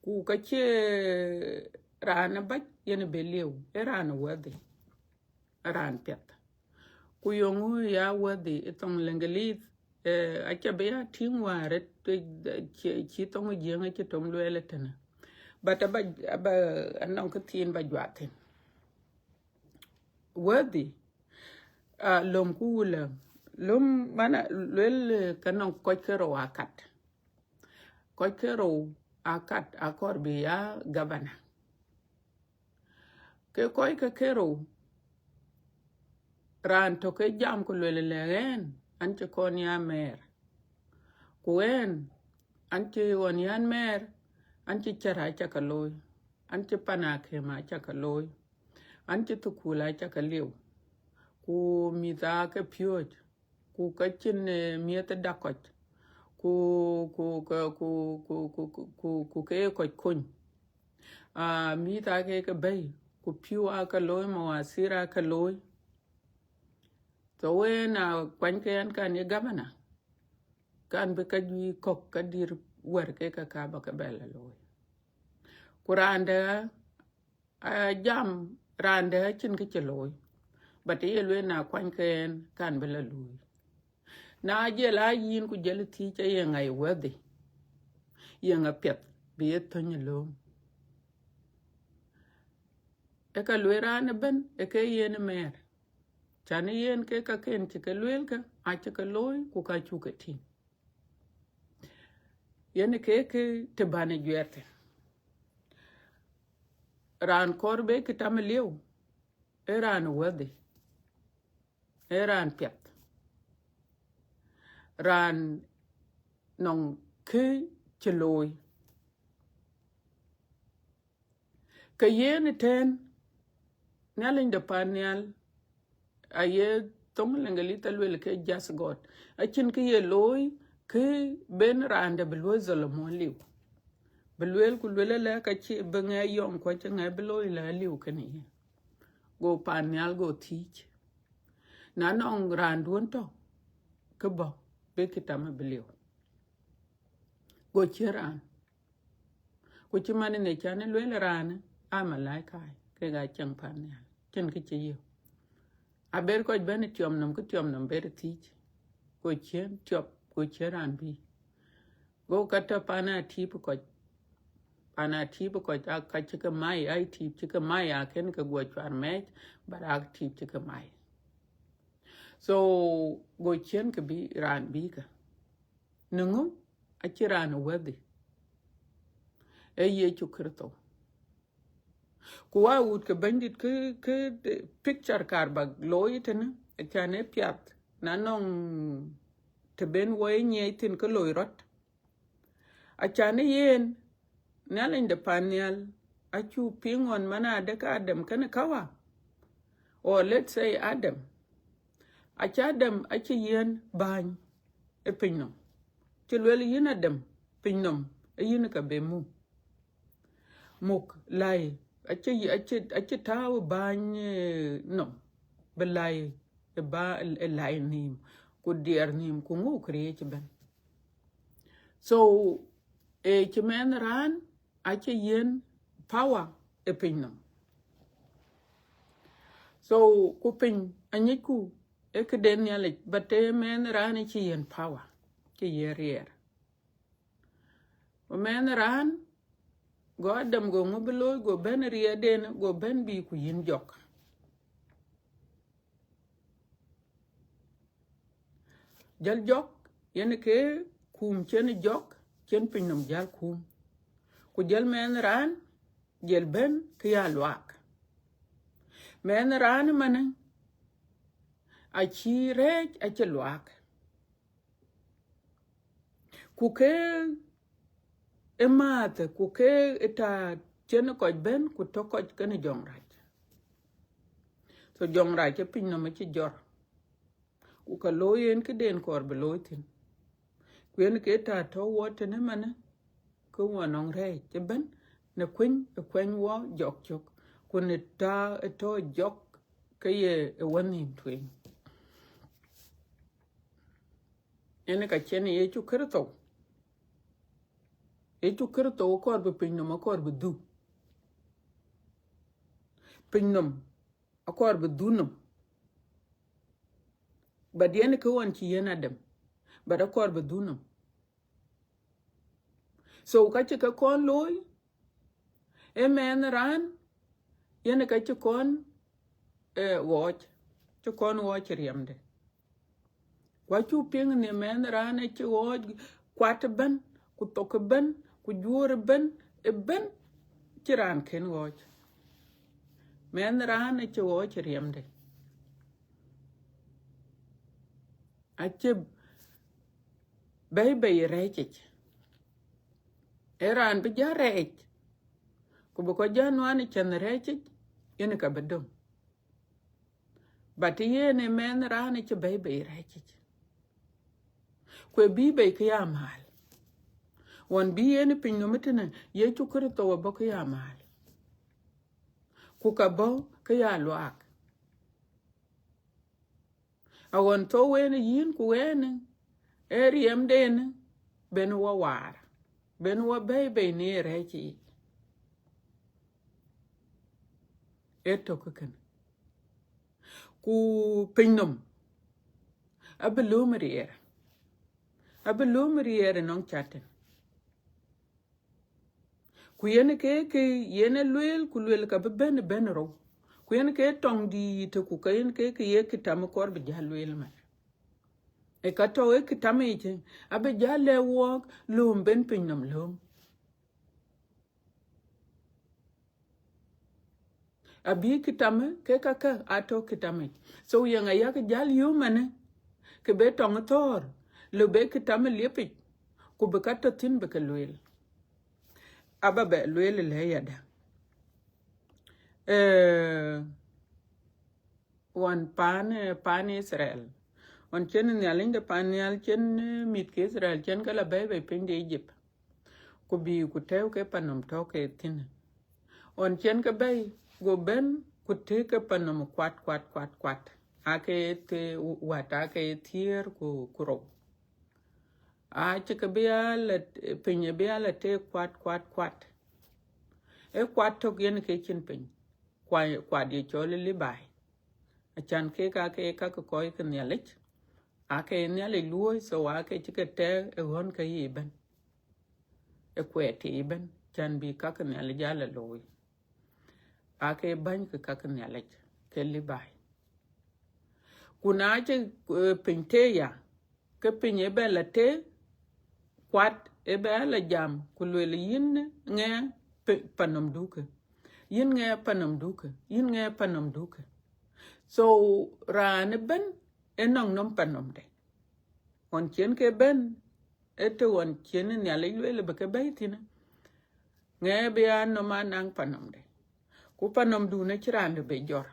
Ku ka cie raan abac yen bï liu, ee raan worthy, raan piɛth. Ku yeŋö ya worthy ë thoŋ Lëŋgëlith? Eh, aca bï ya tïŋ wäär ë, ë, cï, cï thoŋ Jiëŋ acï tom lueel ëtënë. But aba, aba, anɔŋ kë thiin ba juak thïn. Worthy, ah, lööm ku wulë, lööm mana luel, eh, ka nɔŋ kɔc ke rou akat. Kɔc ke rou akat akɔɔr bï ya governor. Ke kɔc ke ke rou, raan tök ke jam ku luel lɛ ɣɛn, an cï kɔn ya mayor. Ku ɣɛn, an cï ɣɔn yan mayor, an cï cär aca ke looi, an cï pan akëm aca ke looi, an cï thukul aca ke liu, ku mïth aa ke piööc, ku ka cïn, eh, miëth ë dak kɔc, ku, ku, ku, ku, ku, ku, ku, ku ke kɔc kony. Ah, mïth aa ke ke bɛ̈i, ku pïu aa ke looi, mawasir aa ke looi. So wën a kuany ke ɛn kan ye governor, kan bï ka juëc kɔ̈k ka dïr wär ke ka ka ba ke bɛ la looi. Ku raan dɛ̈, a jam, raan dɛ̈ acïn kë cï looi. But ye lueel na kuany ke ɛn kan bï la luui. Na jël a yïn ku jël thiëc, ye ŋa ye worthy, ye ŋa piɛth bï ye thöny ë lööm? Ë ka lueel raan ëbën, ë ke yen ë mayor. Can ë yen ke ka ken cï ke lueel ke, acï ke looi ku ka cuk ke tïŋ. Yen ke ke të ban ë juɛɛr thïn. Raan kɔɔr bï kë tam ë liu, ee raan worthy, ee raan piɛth, raan nɔŋ kë cï looi. Ke yen ëtɛ̈ɛ̈n, Nhialic de pan nhial, aye thoŋ Lëŋgëlith aluel ke just God. Acïn kë ye looi kë ben raan dɛ̈ bï luɔi dhulum liu. Bï lueel ku lueel ëlë ka cï bï ŋɛk yɔŋ ku acï ŋɛk bï looi lë liu kënë yen. Go pan nhial go thiëc. Na nɔŋ raanduɔ̈n tɔ̈, kë bɔ̈, bï kë tam bï liu. Go ciën raan. Ku cï man ënë can ë lueel raan, aa malaika, kek aa ciɛŋ pan nhial, cïn kë cï yök. Aber kɔc bɛ̈n ë tiɔm nɔm, kë tiɔm nɔm ber thiëc. Go ciën tiɔp, go ciën raan bï. Go ka tɔ̈ pan aa tiip kɔc. Pan aa tiip kɔc, aa ka cï ke mai, aa tiip cï ke mai, aa kën ke guɔ cuar mɛɛc, but aa tiip cï ke mai. So, go ciën ke bï raan bï ke. Në ŋö? Acï raan worthy. Ee Yecu Kërtho. Ku wa wut ke Bɛ̈nydït kë, kë picture kaar bak looi tënë, acan ee piath, na nɔŋ të ben wɔ ye nyiɛɛc thïn ke loi rɔt. Acan ë yen, Nhialic de pan nhial, acu piŋ ɣɔn man adek Adam kenë Kawa. Or let's say Adam. Acï Adam acï yiɛ̈n bäny ë piny nɔm. Cï lueel yïn Adam, piny nɔm, ë yïn ka be muk. Muk lai, acï, acï, acï tääu ë bäny, eh, nɔm, bï lai ë ba, ë lai nïïm, ku diɛɛr nïïm, ku ŋö ku riëëc ëbɛ̈n. So, ee cï mɛnh raan acï yiɛ̈n power ë piny nɔm. So, ku piny anyicku ë këden Nhialic, but ee mɛnh raan acï yiɛ̈n power, cï yiɛ̈n riɛɛr. Ku mɛnh raan, go Adam go ŋö bï looi, go bɛ̈n riɛɛrden, go bɛ̈n bï ku yïn jɔk. Jäl jɔk, yen ke kum cïn jɔk, cïn piny nɔm jäl kum. Ku jäl mɛnh raan, jäl bɛ̈n kë ya luaak. Mɛnh raan ëmënë, acï rɛɛc acï luaak. Ku ke ë määthë, ku ke ë ta cïn kɔc bɛ̈n, ku tɔ̈ kɔc kenë jɔŋrac. So jɔŋrac ë piny nɔm acï jɔr. Ku ka looi yen këden kɔɔr bï looi thïn. Ku yen ke ta tɔ̈ wɔ tënë manë, ke wɔ nɔŋ rɛɛc ëbɛ̈n, në kuëny ë kuɛny wɔ jɔk cök, ku në ta ë tɔ̈ jɔk ke ye ë wɔ nïïm tueŋ. Yen ka cïn Yecu Kërtho, Yecu Kërtho akɔɔr bï pinynhom akɔɔr bï dhuk. Pinynhom akɔɔr bï dhuk nhom. But yen kë ɣɔn cï yen Adam, but akɔɔr bï dhuk nhom. So ka cï ke kɔn looi, ee mɛnh raan, yen ka cï kɔn, eh, ɣɔɔc, cï kɔn ɣɔɔc riɛmde. Ku acuk piŋ në mɛnh raan acï ɣɔɔc kuat ëbɛ̈n, ku thok ëbɛ̈n, ku juöör ëbɛ̈n, ëbɛ̈n cï raan kën ɣɔɔc. Mɛnh raan acï ɣɔɔc riɛmde. Acï bɛ̈i bei rɛɛcic. Ee raan bï jäl rɛɛc, ku bï kɔc jäl nuan ë cäth rɛɛcic, yen ka bï döŋ. But yen ë mɛnh raan acï bɛ̈i bei rɛɛcic. Ku ë bï bei kë ya mäl. Ɣɔn bï yen pinynhom ëtënë, Yecu Kërtho abɔ̈ kë ya mäl. Ku ka bɔ̈ kë ya luaak. Aɣɔn thou en yïn ku en, ee riɛmden, ben wɔ waar, ben wɔ bɛ̈i bei në rɛɛc yic. Ee tök kënë. Ku pinynhom abï lööm riɛɛr, abï lööm riɛɛr ënɔŋ catin. Ku yen ke, ke yen ë lueel, ku lueel ka bï bɛ̈n, bɛ̈n rou. Ku yen ke tɔŋ dïït, ku ka yen ke, ke ye kitam kɔɔr bï jäl lueel man. Ë ka tɔ̈ ë kitam yic, abï jäl lɛ̈k wɔɔk lööm ben pinynhom lööm. Abï kitam ke kakë atɔ̈ kitam yic. So yen ayak jäl yööm ënë, ke be tɔŋ thɔ̈ɔ̈r, lɔ be kitam liepic, ku bï ka tɔ̈ thïn bï ke lueel. Aba bɛ lueel lɛ yada. Eh, ɣɔn paan, eh, paan Israel. Ɣɔn cïn Nhialic de paan nhial cïn, eh, mïth ke Israel cïn ke la bɛ̈i bei piny de Egypt. Ku bï ku tɛ̈ɛ̈u ke panhom tɔ̈ ke thïn. Ɣɔn cïn ke bɛ̈i, go bɛ̈n ku tëëk ke panhom kuat, kuat, kuat, kuat. Aake thë-, wät aake thiëër ku, ku rou. Acï ke bï ya la, piny abï ya la tëëk kuat, kuat, kuat. Ee kuat tök yen ke cïn piny. Kua-, kuat ye cɔl ë Lebai. Acan kek aake ka ke kɔc ke Nhialic, aake Nhialic luɔ̈ɔ̈i, so aake cï ke tɛ̈ɛ̈k ë ɣɔ̈n ke yiic ëbɛ̈n, ë kuɛɛt yiic ëbɛ̈n, can bï ka ke Nhialic jal a looi. Aake bäny ke ka ke Nhialic, ke Lebai. Ku na cï, eh, piny tëë ya, ke piny ë bɛ la tëë, kuat ë bɛ la jam, ku lueel, yïn ŋɛ pe-, panhom dukë, yïn ŋɛ panhom dukë, yïn ŋɛ panhom dukë. So raan ëbɛ̈n ë nɔŋ nɔm panhomde. Ɣɔn cïn ke bɛ̈n, ë të ɣɔn cïn Nhialic lueel bï ke bɛ̈i thïn, ŋɛ bï ya nɔm anaŋ panhomde. Ku panhomdun acï raan dë bï jɔr.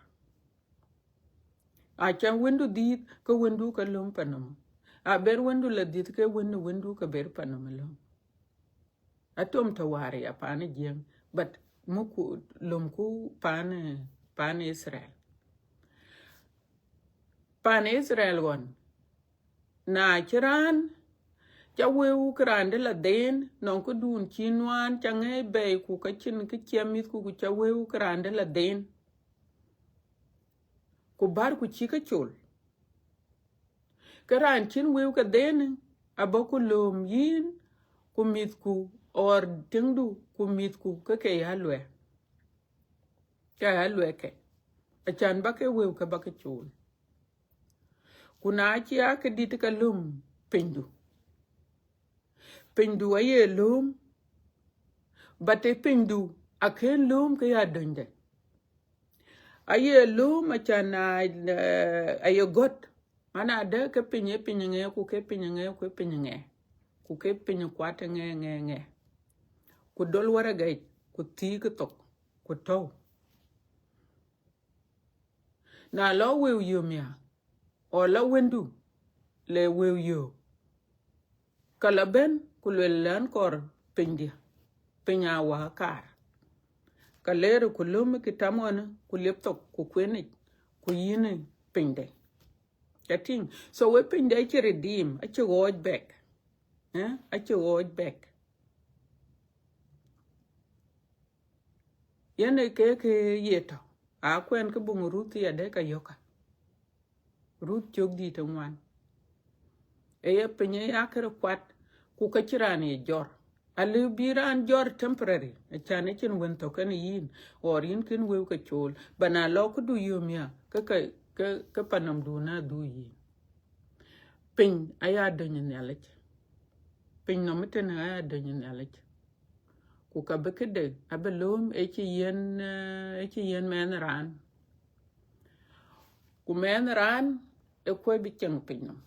Acän wëndu dhiëth, ke wëndu ke lööm panhom. Aber wëndu la dhiëth, ke wën, wëndu ke ber panhom lööm. Atom tɔ̈ wäär ya paan ë Jiëŋ, but muku löömku paan, paan Israel. Paan Israel ɣɔn, na cï raan, ca wëu ke raan dë la dhen, nɔŋ këdun cï nuan, ca ŋɛi bɛ̈i, ku ka cïn kë ciɛm mïthku, ku ca wëu ke raan dë la dhen. Ku bär ku cï ke col. Ke raan cïn wëu ke dhenë, abɔ̈ ku lööm yïn, ku mïthku, or tiŋdu, ku mïthku, ke ke ya luɛk. Ke ya luɛk ke. Acan ba ke wëu ke ba ke col. Ku na cï ya ke dït ka lööm pinydu. Pinydu aye lööm, but ë pinydu akën lööm ke ya dönyde. Aye lööm acan a, eh, aye gɔ̈t. Mana dë ke piny ë piny ŋɛ, ku ke piny ŋɛ, ku ke piny ŋɛ. Ku ke piny kuat ŋɛ, ŋɛ, ŋɛ. Ku dol wäragɛc, ku thiëk thok, ku tɔ̈u. Na lɔ wëu yöm ya, or lɔ wëndu le wëu yöök, ka lɔ bɛ̈n ku luel lɛn kɔr pinydiɛ̈, piny a wä kaar. Ka leer ku löm kitam ɣɔn ku liep thok ku kuenic ku yïn pinyde. Ca tïŋ? So we pinyde acï redeem, acï ɣɔɔc back. Eh? Acï ɣɔɔc back. Yen ë ke ke ye tɔ̈, akuɛn ke buŋ Ruth ya de ka yɔ̈k ka. Ruth cök dït ë ŋuan. Ë ye piny ë ya kërë kuat, ku ka cï raan ye jɔr. Alëu bï raan jɔr temporary, acan ë cïn wën thok kenë yïn, or yïn kën wëu ke cool. Ba na lɔ këdu yom ya, ke, ke, ke, ke panɔmdu na dhuk yïn. Piny aya döny Nhialic. Piny nɔm ëtënë aya döny Nhialic. Ku ka bï këde abï lööm ë cï yiën, eh, ë cï yiën mɛnh raan. Ku mɛnh raan ë kuɔ̈c bï cieŋ piny nɔm.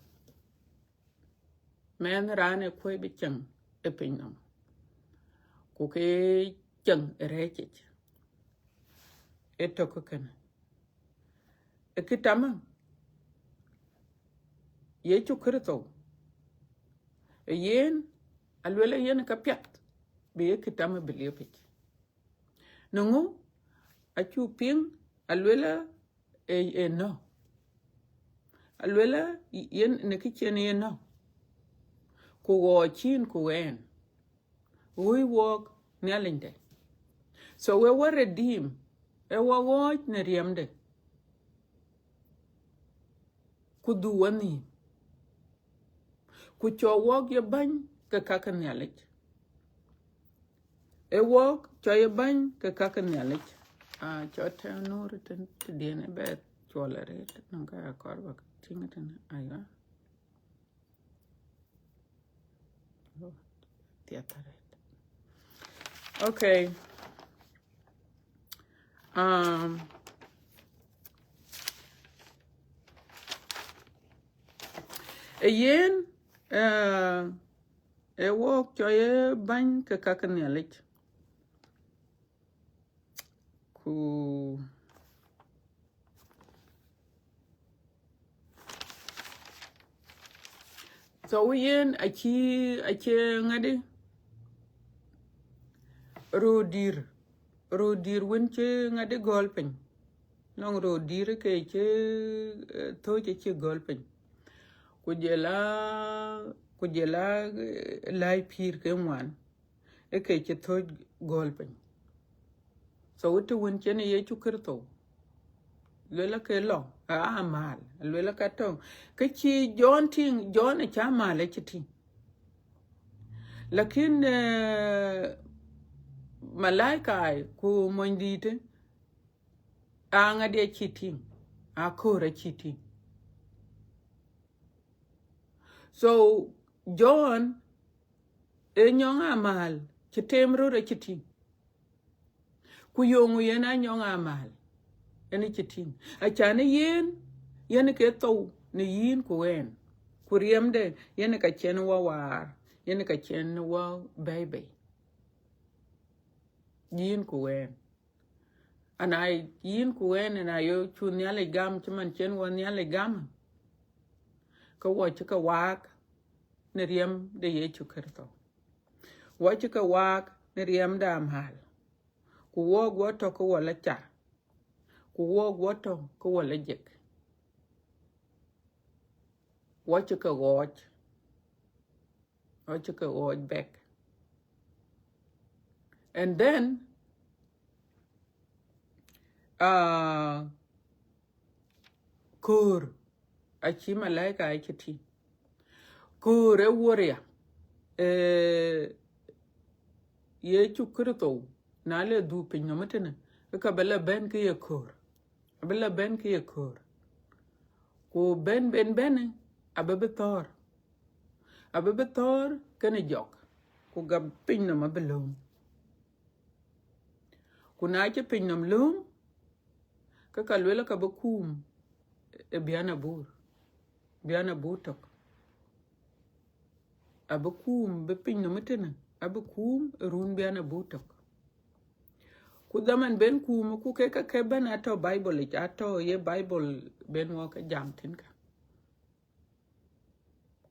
Mɛnh raan ë kuɔ̈c bï cieŋ ë piny nɔm. Ku ke cieŋ ë rɛ̈ɛ̈c yic. Ë tök kënë. Ë kë tamä, Yecu Kërtho, ë yen, aluel ë yen ka piath, bï ye kë tamä bï liep yic. Në ŋö, acuk piŋ, aluel ë, ë, ë nɔ̈. Aluel ë yen në kë cïn ye nɔ̈. Ku ɣɔɔc cïn ku ɣɛn. Ɣööc wɔɔk Nhialic de. So we were redeemed. Ë wɔ ɣɔɔc në riɛmde. Ku dhuk wɔ nhïïm. Ku cɔk wɔɔk ye bäny ke ka ke Nhialic. Ë wɔɔk cɔk ye bäny ke ka ke Nhialic. Ah, cɔk tɛ̈ɛ̈u nuur tën tëdiɛn ë bɛ cuɔl arëët, nɔŋ ka ya kɔɔr ba tïŋ tën, aywa. Oh, thiath arëët. Okay. Um, ë yen, eh, ë wɔɔk cɔk ye bäny ke ka ke Nhialic. Ku so yen acï, acï ŋadï, röördïïr, röördïïr wën cï ŋadï gɔl piny. Nɔŋ röördïïr ke cï, eh, thööc acï gɔl piny. Ku jɔl a, ku jɔl a, eh, läi pïïr ke ŋuan. Ë ke cï thööc gɔl piny. So, të wën cïn Yecu Kërtho, luel ke lɔ, aa mal, luel ka tɔŋ. Kë cï Jɔn tïŋ, Jɔn acä mal acï tïŋ. Lakin, eh, malaika ku mony dïïtë, aa ŋadï acï tïŋ, aa köör acï tïŋ. So, Jɔn ë nyɔŋ amäl cï teem röt acï tïŋ. Ku yöŋ yen a nyɔŋ amäl, yen cï tïŋ. Acan ë yen, yen ke thou në yïn ku ɣɛn. Ku riɛmde, yen ka cïn wɔ waar, yen ka cïn wɔ bɛ̈i bei. Yïn ku ɣɛn. Ana yïn ku ɣɛn, ana yo cu Nhialic gam cï man cïn wɔ Nhialic gam. Ke wɔ cï ke waak në riɛm de Yecu Kërtho. Wɔ cï ke waak në riɛm de amäl. Ku wɔɔk wɔ tɔ̈ ke wɔ la car. Ku wɔɔk wɔ tɔ̈ ke wɔ la jek. Wɔ cï ke ɣɔɔc. Wɔ cï ke ɣɔɔc back. And then, uh, köör, acï malaika acï tïŋ. Köör ë warrior, eh, Yecu Kërtho, na le dhuk piny nɔm ëtënë, ke ka bï la bɛ̈n ke ye köör. Abï la bɛ̈n ke ye köör. Ku bɛ̈n, bɛ̈n, bɛ̈n, abï bï thɔ̈ɔ̈r. Abï bï thɔ̈ɔ̈r kenë jɔk. Ku gam piny nɔm abï lööm. Ku na cï piny nɔm lööm, ke ka luel ka bï kuum ë bian abur. Bian abur tök. Abï kuum bï piny nɔm ëtënë, abï kuum ë run bian abur tök. Ku dhaman ben kuum, ku ke ka ke bɛ̈n atɔ̈ Bible yic, atɔ̈ ye Bible ben wɔ ke jam thïn ka.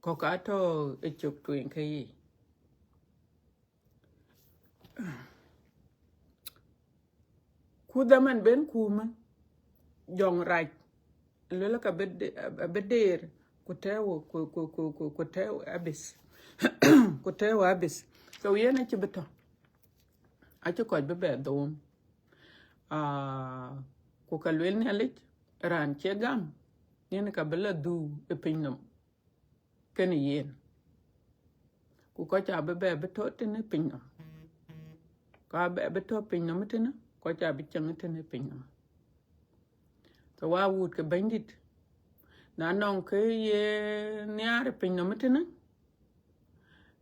Kɔ̈k atɔ̈ ë cök tueŋ ke yic. Ku dhaman ben kuumë, jɔŋrac, luel ka bï de-, abï deer, ku tɛ̈ɛ̈u, ku, ku, ku, ku, ku tɛ̈ɛ̈u abith. Ku tɛ̈ɛ̈u abith. So yen acï bï tɔ̈. Acï kɔc bï bɛ dhom. Aa, ku ka lueel Nhialic, raan cie gam, yen ka bï la dhuu ë piny nɔm kenë yen. Ku kɔc abï bɛ bï tɔ̈ tënë piny nɔm. Ka bɛ bï tɔ̈ piny nɔm tënë, kɔc abï cieŋ tënë piny nɔm. So wa wut ke Bɛ̈nydït, na nɔŋ kë ye nhiaar piny nɔm tënë,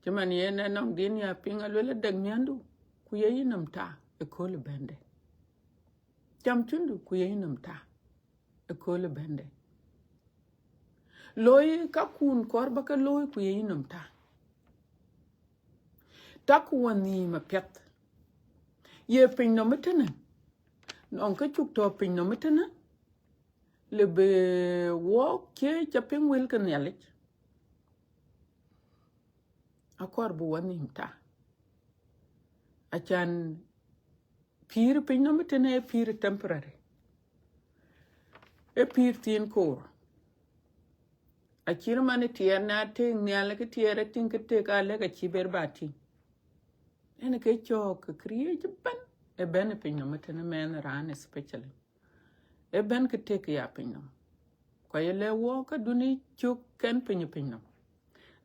cï man yen ë nɔŋ din ya piŋ aluel adek miändu, ku ye yï nɔm ta ëkööl ë bɛ̈nde. Cam cundu, ku ye yï nɔm ta ëkööl ë bɛ̈nde. Looi kakun kɔɔr ba ke looi, ku ye yï nɔm ta. Tak wɔ nhïïm apiɛth. Ye piny nɔm tënë, nɔŋ kë cuk tɔ̈ piny nɔm tënë, le bï wɔɔk cie ca piŋ wël ke Nhialic. Akɔɔr bï wɔ nhïïm ta. Acan pïïr piny nɔm tënë ee pïïr temporary. Ee pïïr thiin koor. Acït man ë tiɛɛr na tëëk nhial, kë tiɛɛr atïŋ kë tëëk alëk acï ber ba tïŋ. Yen ke cɔɔk ke këriëëc ëbɛ̈n, ëbɛ̈n ë piny nɔm tënë mɛnh raan especially. Ëbɛ̈n kë tëëk ya piny nɔm. Ku aye lɛ̈k wɔɔk ka dun ë cök kɛn piny piny nɔm.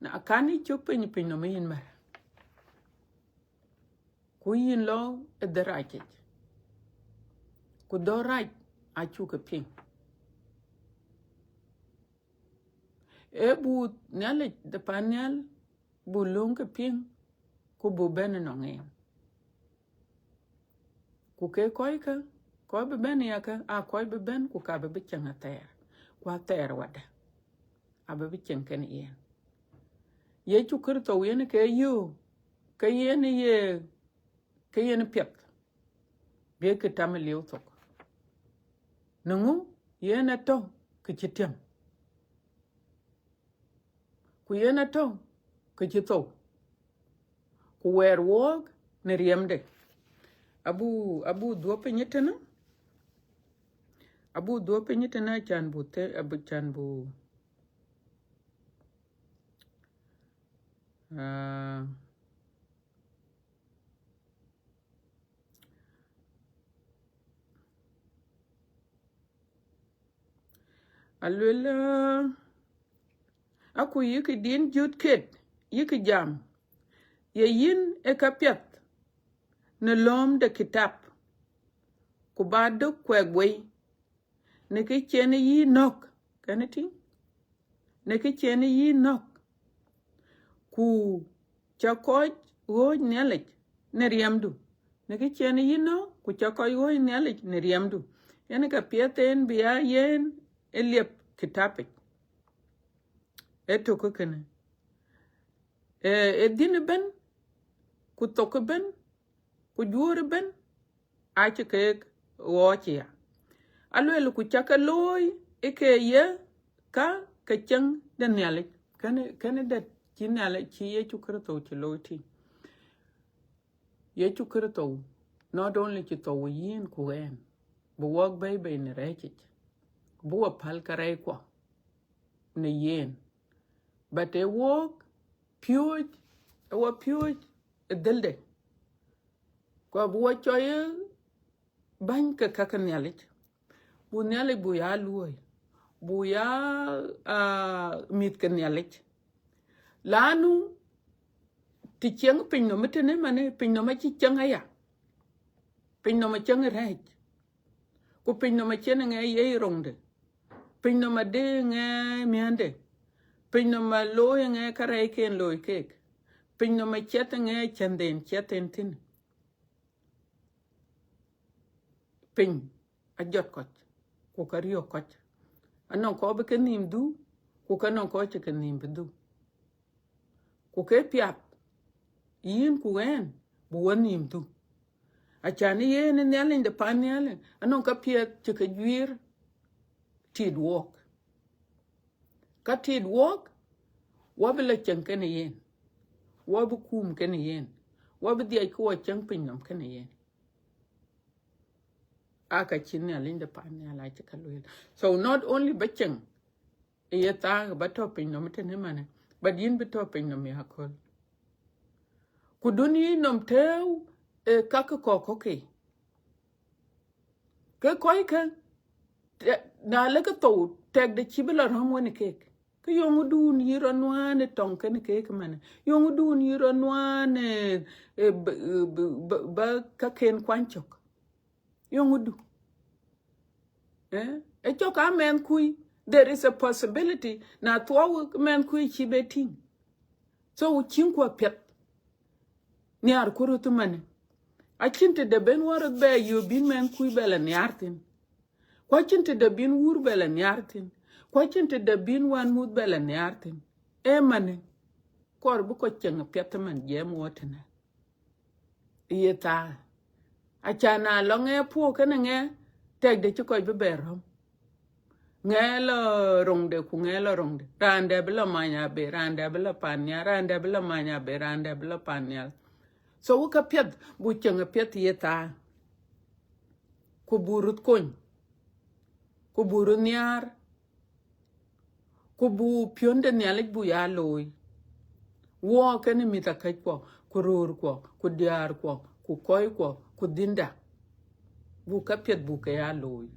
Na kan ë cök piny piny nɔm yïn mär. Ku yïn lɔ ë dhërac yic. Ku dhɔ̈rac acuk ke piŋ. Ee buk Nhialic de pan nhial, buk lööŋ ke piŋ, ku buk bɛ̈n ënɔŋ en. Ku ke kɔckë, kɔc bï bɛ̈n yakë, aa kɔc bï bɛ̈n, ku ka bï bï cieŋ athɛɛr, ku athɛɛr wadë, abï bï cieŋ kenë yen. Yecu Kërtho yen ke yöök, ke yen ye, ke yen piɛth, bï kë tam ë lieu thok. Në ŋö yen atɔ̈ kë cï tiam. Ku yen atɔ̈ kë cï thou, ku wɛɛr wɔɔk në riɛmde. Abu, abu dhuɔ̈p piny tënë, abu dhuɔ̈p piny tënë, acan bu the-, abu can bu, ah, aluel, ah, aku yïk din jut ket, yïk jam, ye yïn ë ka piɛth në lööm de kitap, ku ba dök kuɛk wei, në kë cïn yï nɔ̈k, kɛn tïŋ, në kë cïn yï nɔ̈k, ku ca kɔc ɣööc Nhialic në riɛmdu, në kë cïn yï nɔ̈k, ku ca kɔc ɣööc Nhialic në riɛmdu. Yen ka piɛth en bï ya yen ë liep kitapic. Ee tök kënë. Ee, ee dhïn ëbɛ̈n, ku thok ëbɛ̈n, ku juöör ëbɛ̈n, acï keek ɣɔɔc ya. Aluel ku ca ke looi ë ke ye ka ke cieŋ de Nhialic. Kënë, kënë dɛ̈t cï Nhialic, cï Yecu Kërtho cï looi tïŋ. Yecu Kërtho, not only cï thou yïn ku ɣɛn, bï wɔk bɛ̈i bei në rɛ̈ɛ̈cic, bï wɔ päl ke rɛɛckuɔ në yen. But ee wɔk piööc, ee wɔ piööc ë dhëlde. Ku abï wɔ cɔl ye bäny ke ka ke Nhialic. Bu Nhialic bu ya luɔ̈i. Bu ya, ah, mïth ke Nhialic. Lanu të cieŋ piny nɔm tënë manë, piny nɔm acï cieŋ aya. Piny nɔm acieŋ rɛ̈ɛ̈c. Ku piny nɔm acieŋ ŋɛ ye roŋde. Piny nɔm adë ŋɛ miände. Piny nɔm alooi ŋɛ kärɛcken looi keek. Piny nɔm aciɛth ŋɛ ciɛthden ciɛthden thïn. Piny ajɔt kɔc, ku ka riɔ̈k kɔc. Anɔŋ kɔc bï ke nhïïm dhuk, ku ka nɔŋ kɔc cï ke nhïïm bï dhuk. Ku ke piath, yïn ku ɣɛn, bï wɔ nhïïm dhuk. Acan yen ë Nhialic de pan nhial, anɔŋ ka piɛth cï ke juiir tit wɔk. Ka tit wɔk, wɔ bï la cieŋ kenë yen, wɔ bï kum kenë yen, wɔ bï dhiac ke wɔ cieŋ piny nɔm kenë yen. Aa ka cï Nhialic de pan nhial acï ka lueel. So not only ba cieŋ ë ye thaak ba tɔ̈ piny nɔm tënë manë, but yïn bï tɔ̈ piny nɔm ya aköl. Ku dun yï nɔm tëëu ë kakë kɔ̈k kɔ̈k ke. Ke kɔc ke, na lek thou, tɛkde cï bï lɔ rɔ̈m wën keek. Ke yöŋ dun yï rɔt nuan ë tɔŋ kën keek mɛnë. Yöŋ dun yï rɔt nuan ë, ë, ba, ba, ba, ba kaken kuany cök. Yöŋ du. Eh? Ë cök a mɛnhkui. There is a possibility. Na thuɔɔu mɛnhkui cï be tïŋ. So, cïŋ ku apiɛth. Nhiaar ku röt mɛnë. Acïn tëde ben wɔ röt bɛ yök bïn mɛnhkui bɛ lɔ nhiaar thïn. Ku acïn tëde bïn wur bɛ lɔ nhiaar thïn. Ku acïn tëde bïn wän muth bɛ lɔ nhiaar thïn. Ee mɛnë. Kɔɔr bï kɔc cieŋ apiɛth man jiɛɛm wɔ tënë. Ye thaa. Acan na lɔ ŋɛ puɔ̈u kënë ŋɛ, tɛkde cï kɔc bï bɛ rɔ̈m. Ŋɛ lɔ roŋde ku ŋɛ lɔ roŋde. Raan dɛ bï lɔ many abë, raan dɛ bï lɔ pan nhial, raan dɛ bï lɔ many abë, raan dɛ bï lɔ pan nhial. So wek ka piɛth, bu cieŋ apiɛth ye thaa. Ku bu röt kony. Ku bu röt nhiaar. Ku bu piɔ̈n de Nhialic bu ya looi. Wɔ kënë mïth akäckuɔ, ku röörkuɔ, ku diäärkuɔ, ku kɔckuɔ, ku dhiënda. Bu ka piɛth bu ke ya looi.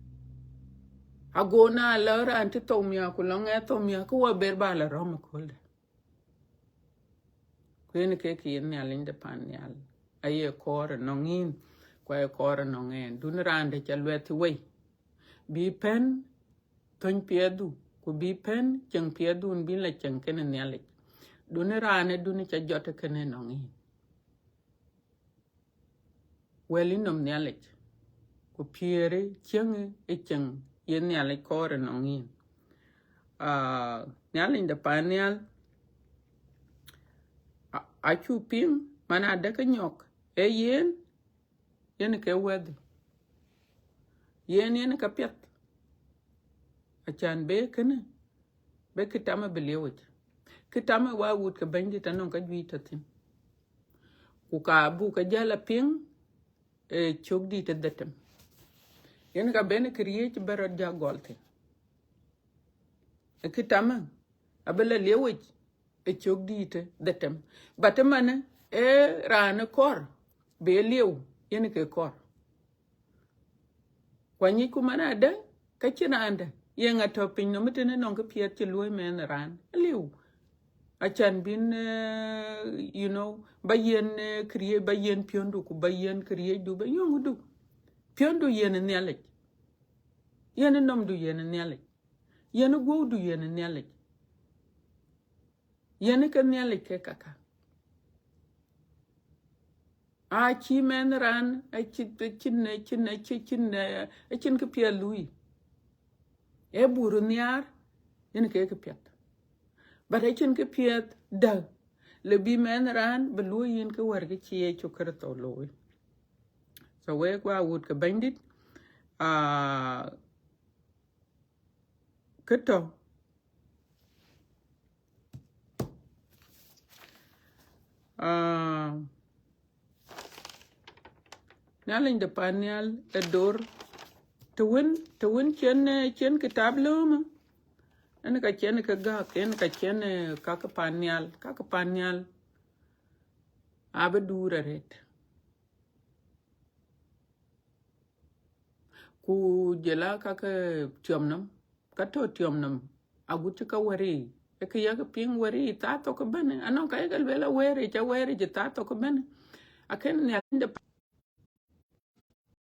Ago na lɔ raan cï thou miäk, ku lɔ ŋɛ thou miäk, ke wɔ ber ba lɔ rɔ̈m ëköldɛ. Ku yen ke kë yen Nhialic de pan nhial. Aye kɔɔr ënɔŋ yïn, ku aye kɔɔr ënɔŋ ɛn. Dun raan de ca luɛth wei. Bï pɛ̈n thöny piɛthdu, ku bï pɛ̈n cieŋ piɛthdun bïn lɔ cieŋ kënë Nhialic. Dun raan ë dun ca jɔt kënë ënɔŋ yïn. Wɛl yï nɔm Nhialic, ku piɛɛrë cieŋë ë cieŋ ye Nhialic kɔɔr ënɔŋ yïn. Ah, Nhialic de pan nhial, a-, acuk piŋ, man adë ke nyɔk, ee yen, yen ke wɛ̈thë. Yen, yen ka piɛth. Acan be kënë, be kë tamë bï liëuwic. Kë tamë wa wut ke Bɛ̈nydït anɔŋ ka juëc tɔ̈ thïn. Ku ka bu ke jäl a piŋ, ë cök dït ë dhetem. Yen ka ben këriëëc bï rɔt ja gɔl thïn. Ë kë tamë, abï lɔ liëuwic ë cök dït ë dhetem. But ëmanë, ee raan ë kɔɔr, be liëu, yen ke kɔɔr. Ku anyicku man adë, ka cïn raan dë, ye ŋa tɔ̈ piny nɔm tënë nɔŋ kë piɛth cï luɔ̈i mɛnh raan, aliu. Acan bïn, eh, you know, ba yen, eh, këriëëc, ba yen piɔ̈ndu, ku ba yen këriëëcdu, ba yöŋdu. Piɔ̈ndu yen ë Nhialic. Yen ë nɔmdu yen ë Nhialic. Yen ë guɔ̈udu yen ë Nhialic. Yen ë ke Nhialic ke kaka. Acï mɛnh raan, acï, acïn, acïn, acï, acïn, eh, acïn kë piɛth lui. Ee bu röt nhiaar, yen ke kë piɛth. But acïn kë piɛth dë, le bï mɛnh raan, bï luɔ̈i yen kë wär kë cï Yecu Kërtho looi. So wek wa wut ke Bɛ̈nydït, ah, kë tɔ̈, ah, Nhialic de pan nhial ë dor, të wën, të wën cien, eh, cien kitap löömë, en ka cien ke gäk, en ka cien, eh, ka ke pan nhial, ka ke pan nhial, abï duur arëët. Ku jël a ka ke tiɔm nɔm, ka tɔ̈ tiɔm nɔm, agut cï ka wär yiic, ë kë yak piŋ wär yiic thaa thok ëbɛ̈n, anɔŋ ka yak lueel awɛɛr yic, awɛɛr yic thaa thok ëbɛ̈n. Akën Nhialic de